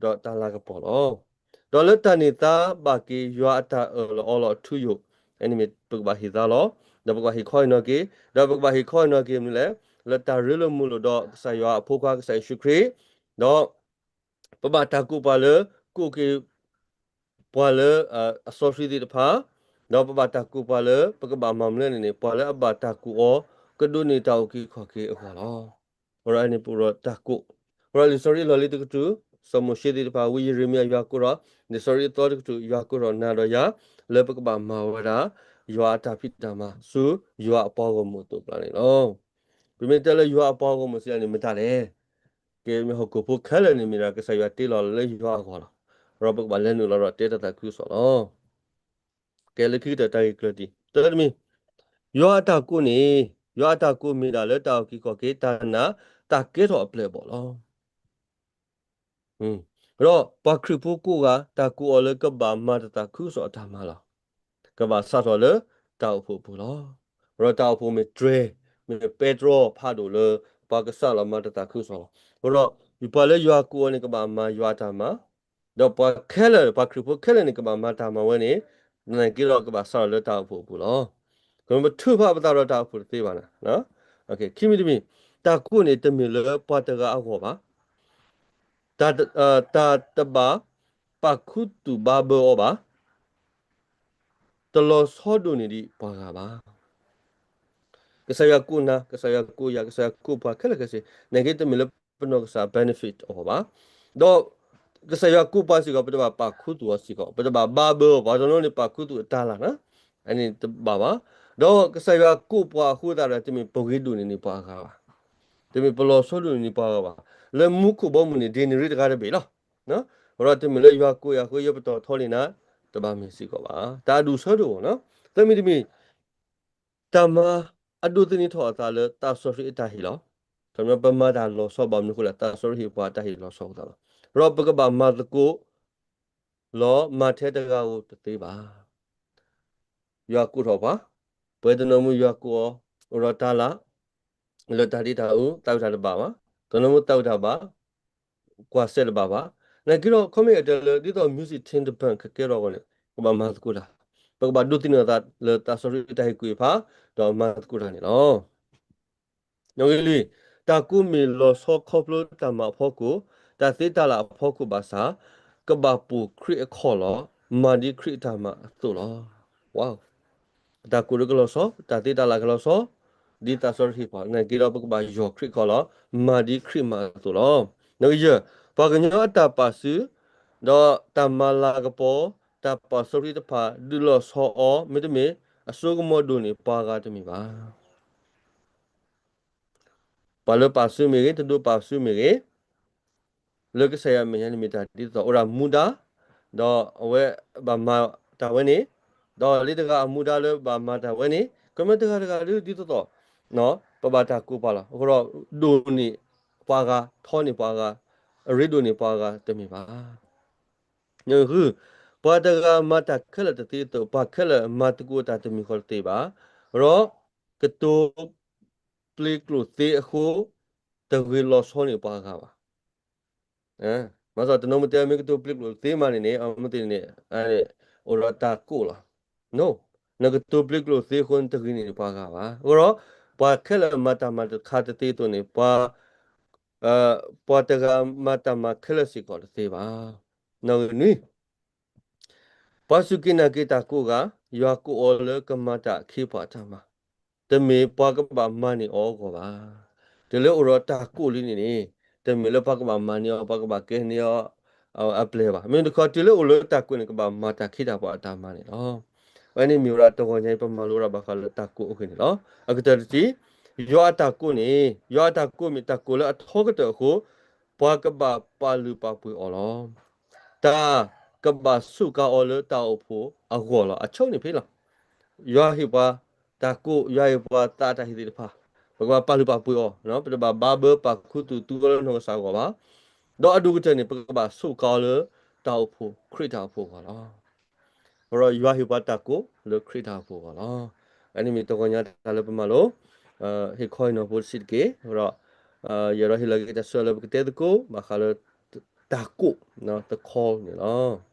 ဒီးတၢ်လၤကပီၤလီၤ. ဒီးလၢတၢ်န့ၢ်သါဘၣ်က့ၤယွၤအတၢ်အၢၣ်လီၤအီလီၤအထူအယိာ်, အန့ၣ်မ့ၢ်ပကဘၣ်ဟ့ၣ်သါလီၤ. ဒီးပကဘၣ်ဟ့ၣ်ခီအံၤနီၤက့ၤ, ဒီးပကဘၣ်ဟ့ၣ်ခီအံၤနီၤက့ၤမနုၤလဲၣ်, လၢတၢ်ရ့လိာ်မုာ်လိာ်ဒီးကစၢ်ယွၤအဖိခွါကစၢ်ယ့ၣ်ၡူးခရံာ်, ဒီး ပဘၣ်တၢ်ကိးပှၤလၢ ကိးက့ၤ ပှၤလၢ အစီဆှံသ့ၣ်တဖၣ်, ဒီးပဘၣ်တၢ်ကိးပှၤလၢ ပကဘၣ်မၤမနုၤလဲၣ်န့ၣ်န့ၣ် ပှၤလၢအဘၣ်တၢ်ကိးအီၤ ကဒိးန့ၢ်တၢ်အုၣ်က့ၤခီၣ်က့ၤအဂီၢ်လီၤ. အဝဲန့ၣ်ပအိၣ်ဒီးတၢ်ကိး, အဝဲလံာ်စီဆှံလီၢ်လံၤတကတြူၢ်, စီၤမိၤၡ့သ့ၣ်တဖၣ် ဝံယံးရမံယၤယွၤကိးထီၣ်, လံာ်စီဆှံအသီတကတြူၢ် ယွၤကိးထီၣ်နၤဒီးယၤ လၢပကဘၣ်မၤဝဲဒၣ် ယွၤအတၢ်ဖံးတၢ်မၤဆူ ယွၤအပှၤဂီၢ်မုၢ်အသိးပျၢ်န့ၣ်လီၤ. ပမ့ၢ်တဲလၢယွၤအပှၤဂီၢ်မုၢ်စံးန့ၣ် မတၤလဲၣ်. ကဲ မ့ၢ်ဟီၣ်ခိၣ်ဖိခဲလၢာ်န့ၣ် မ့ၢ်ဒၣ်ကစၢ်ယွၤတ့လီၤလၢယွၤအဂီၢ်လီၤ. ဒီးပကဘၣ်လဲၤနုာ်လီၤဒီးတဲတၢ်သးခုကစီၣ်လီၤ. ကဲလၢခံကတၢၢ်တၢ်ဂ့ၢ်ကျၢၤတံၢ် တၢတမံၤ, ယွၤအတၢ်ကိးန့ၣ်, ယွၤအတၢ်ကိးမ့ၢ်ဒၣ်လၢတၢ်အုၣ်က့ၤခီၣ်က့ၤ တၢ်နာ် တၢ်ကဲထီၣ်အပျဲၢ်အဘီၣ်လီၤ. ဒီးပှၤခရံာ်ဖိကိးဂၤ တၢ်ကိးအီၤလၢကဘၣ်မၤတၢ်သးခုကစီၣ်အတၢ်မၤလီၤ. ကဘၣ်စးထီၣ်လၢတၢ်အိၣ်ဖှိၣ်အပူၤလီၤ. ဒီးတၢ်အိၣ်ဖှိၣ်မ့ၢ်တြဲၤ, မ့ၢ်ပဲတြီဖးဒိၣ်လၢ ပှၤကစးလီၤမၤတၢ်သးခုကစီၣ်လီၤ. ဒီးပှၤလၢယွၤကိးအီၤန့ၣ်ကဘၣ်မၤယွၤအတၢ်မၤ, ဒီးပှၤခဲလၢာ် ပှၤခရံာ်ဖိခဲလၢာ်န့ၣ် ကဘၣ်မၤတၢ်မၤဝဲန့ၣ်, နာ်က့ဒီးကဘၣ်စးထီၣ်လၢတၢ်အိၣ်ဖှိၣ်အပူၤလီၤ. ကမ့ၢ်ပထုးဖးပသးဒီးတၢ်အိၣ်ဖှိၣ်တသ့ဘၣ်နၤ. ခံမံၤတမံၤ, တၢ်ကိးန့ၣ်တမ့ၢ်လၢပှၤတဂၤအဂီၢ်ဘၣ်. တၢ်တဘၣ်ပာ်ခူသူၣ်ဘါဘၢအီၤဘၣ်. တလီၤဆီဒိၣ်န့ၢ်ဒံးပှၤဂၤဘၣ်. ကစၢ်ယွၤကိးနၤ, ကစၢ်ယွၤကိးယၤ, ကစၢ်ယွၤကိးပှၤခဲလၢာ်ခဲဆ့, နာ်က့တမ့ၢ်လၢပနီၢ်ကစၢ် benefit အီၤဘၣ်. ဒီးကစၢ်ယွၤကိးပှၤစ့ၢ်ကီး ပတဘၣ်ပာ်ခူသူၣ်အီၤစ့ၢ်ကီး, ပတဘၣ်ဘါဘၢအီၤ, ပှၤတနီၤန့ၣ်ပာ်ခူသူၣ်အတၢ်လၢ်နၤ, အန့ၣ်တဘၣ်ဘၣ်. ဒီးကစၢ်ယွၤကိးပှၤအဃိသတးဒီး တမ့ၢ်ပဂ့ၤဒိၣ်န့ၢ်န့ၢ်ပှၤဂၤဘၣ်. တမ့ၢ်ပလီၤဆီဒိၣ်န့ၢ်န့ၢ်ပှၤဂၤဘၣ်. လၢမူခိၣ်ဘီမုၢ်န့ၣ် ဒ်န့ၣ်ရ့တဂၤတဘ့ၣ်လီၤ. ဒီးတမ့ၢ်လၢယွၤကိးယၤအဃိ ယပတီၢ်ထီလံနၤ, တဘၣ်မ့ၢ်စ့ၢ်ကီးဘၣ်. တၢ်အဒူၣ်အဆၢတအိၣ်, သၢမံၤတမံၤ, တၢ်မၤအဒိးသန့ၤထီၣ်အသးလၢသးစီဆှံအတၢ်ဟ့ၣ်လီၤ. ခီပညီ ပမၤတၢ်လီၤဆီဘၣ်မနုၤအဃိလဲၣ်, သးစီဆှံဟ့ၣ်ပှၤတၢ်ဟ့ၣ်လီၤဆီအသးလီၤ. ဒီးပကဘၣ်မၤသကိး လီၤမၤထဲတဂၤဧိၤတသ့ဘၣ်. ယွၤကိးထီၣ်ပှၤ, ပှၤတနီၤမ့ၢ်ယွၤကိးအီၤ အိၣ်ဒီးတၢ်လၢ် လၢတၢ်ဒ့တၢ်အူ သးဝံၣ်တၢ်တဘၣ်ဘၣ်, တနီၤမ့ၢ်သးဝံၣ်တၢ်ဘၣ်, ကွၢ်စဲတဘၣ်ဘၣ်. နာ်က့ဒီး ခီမ့ၢ်အတဲလၢ ဒ်သိး music ထ့တပၢၢ် ကကဲထီၣ်အဂီၢ်န့ၣ် ပဘၣ်မၤသကိးတၢ်, ပကဘၣ်ဒိးသန့ၤအသးလၢသးစီဆှံတၢ်ဟ့ၣ်ကူၣ်ဟ့ၣ်ဖး ဒီးမၤသကိးတၢ်န့ၣ်လီၤ. လွံၢ်, တၢ်ကိးမ့ၢ်လီၤဆီခီဖျိတၢ်မၤအဖီခိၣ်, တၢ်သ့တၢ်လၢ်အဖီခိၣ်ဘၣ်ဆၣ်, ကဘၣ်ပိာ်ခရံာ်အခီၣ်လီၤ, မၤဒ်ခရံာ်အတၢ်မၤအသိးလီၤ. တၢ်ကိးဒၣ်ကလီၤဆီ, တၢ်သ့တၢ်လၢ်ကလီၤဆီ, ဒ်သးစီဆှံဟ့ၣ်ပှၤ, နာ်က့ဒီးပကဘၣ်ယီၢ်ခရံာ်အခီၣ်လီၤ, မၤဒ်ခရံာ်မၤအသိးလီၤ. နကယဲၢ်, ပှၤကညီအတၢ်ပာ်စု, ဒီးတၢ်မၤလၤကပီၤ, တၢ်ပာ်စီဆှံတဖၣ် ဒုးလီၤဆီအီၤ မ့တမ့ၢ် အစိကမီၤဒိၣ်န့ၢ်ပှၤဂၤတမ့ၢ်ဘၣ်. ပှၤလၢပာ်စုမ့ၢ်ဂ့ၤ, တဒိးပာ်စုမ့ၢ်ဂ့ၤ, လၢကစၢ်ယွၤအမဲာ်ညါန့ၣ်မ့ၢ်တၢ်ဒ်သိးသိး အိၣ်ဒၣ်မူဒါ, ဒီးအဝဲဘၣ်မၤတၢ်ဝဲန့ၣ်, ဒီးလၢတဂၤအမူဒါလၢဘၣ်မၤတၢ်ဝဲန့ၣ်, ကမ့ၢ်တဂၤတဂၤဒ်သိးသိး, ပဘၣ်တၢ်ကိးပှၤလီၤ. အဃိဒီး ဒိၣ်န့ၢ်ပှၤဂၤ, ထီန့ၢ်ပှၤဂၤ, အရ့ဒိၣ်န့ၢ်ပှၤဂၤတမ့ၢ်ဘၣ်. နဃု, ပှၤတဂၤမၤတၢ်ခဲလၢာ်တသ့အသိး ပှၤခဲလၢာ်မၤသကိးတၢ်တမံၤဃီတသ့ဘၣ်. ဒီးကတိၤပျ့ၤကျိာ်သ့အဃိ တဂ့ၤလီၤဆီန့ၢ်ပှၤဂၤဘၣ်. မၤသးတနီၤမ့ၢ်တဲ မ့ၢ်ကတိၤပျ့ၤကျိာ်သ့မးန့ၣ်န့ၣ် အမ့ၢ်သ့ၣ်န့ၣ် အိၣ်ဒီးတၢ်ကိးလီၤ. နကတိၤပျ့ၤကျိာ်သ့အဃိ နတဂ့ၤန့ၢ်ပှၤဂၤဘၣ်. အဃိဒီး ပှၤခဲလၢာ်မၤတၢ်မၤတခါတသ့အသိးန့ၣ် ပှၤ ပှၤတဂၤမၤတၢ်မၤခဲလၢာ်စ့ၢ်ကီးတသ့ဘၣ်. နွံ, ပှၤစူၢ်က့ၤနာ်က့ၤတၢ်ကိးဂၤ, ယွၤကိးအီၤလၢကမၤတၢ်အခ့အပှၤအတၢ်မၤ, တမ့ၢ်ပှၤကဘၣ်မၤန့ၢ်အီၤအဂီၢ်ဘၣ်. တုၤလၢအိၣ်ဒီးတၢ်ကိးလံန့ၣ်န့ၣ်, တမ့ၢ်လၢပှၤကဘၣ်မၤန့ၢ်အီၤ, ပှၤကဘၣ်ကဲန့ၢ်အီၤအပျဲၢ်ဘၣ်. မ့ၢ်တခီ တုၤလၢအိၣ်လၢတၢ်ကိးန့ၣ် ကဘၣ်မၤတၢ်ခ့တၢ်ပှၤအတၢ်မၤန့ၣ်လီၤ. အဝဲန့ၣ်မ့ၢ်ဝဲဒၣ်တဂီၤညါအံၤ ပမၤလိဝဲဒၣ်ဘၣ်ဃးလၢတၢ်ကိးအဂ့ၢ်န့ၣ်လီၤ. အကတၢၢ်တထံၣ်, ယွၤအတၢ်ကိးန့ၣ်, ယွၤအတၢ်ကိးမ့ၢ်တၢ်ကိးလၢအထီကတၢၢ်အဃိ, ပှၤကဘၣ်ပာ်လုၢ်ပာ်ပှ့ၤအီၤလီၤ. တၢ်ကဘၣ်စူးကါအီၤလၢတၢ်အိၣ်ဖှိၣ်အဂီၢ်လီၤ. အဆိန့ၣ်ဖဲလီၤ. ယွၤဟ့ၣ်ပှၤတၢ်ကိး, ယွၤဟ့ၣ်ပှၤသးအတၢ်ဟ့ၣ်သ့ၣ်တဖၣ်, ပကဘၣ်ပာ်လုၢ်ပာ်ပှ့ၤအီၤ, ပတဘၣ်ဘါဘၢပာ်ခူသူၣ်သူအီၤလၢနီၢ်ကစၢ်အဂီၢ်ဘၣ်. ဒီးအဒိၣ်ကတၢၢ်န့ၣ် ပကဘၣ်စူးကါအီၤလၢတၢ်အိၣ်ဖှိၣ်, ခရံာ်တၢ်အိၣ်ဖှိၣ်အဂီၢ်လီၤ. အဃိဒီးယွၤဟ့ၣ်ပှၤတၢ်ကိးလၢခရံာ်တၢ်အိၣ်ဖှိၣ်အဂီၢ်လီၤ. အန့ၣ်မ့ၢ်တဂီၤညါတၢ်လၢပမၤလိ ဟ့ၣ်ခီအံၤနီၢ်ဖိတဆံးတက့ၢ်. အဃိဒီး ယအဲၣ်ဒိးဟ့ၣ်လီၤက့ၤတၢ်ဆၢလၢပကတဲသကိး ဘၣ်ဃးလၢတၢ်ကိး, တခီန့ၣ်လီၤ.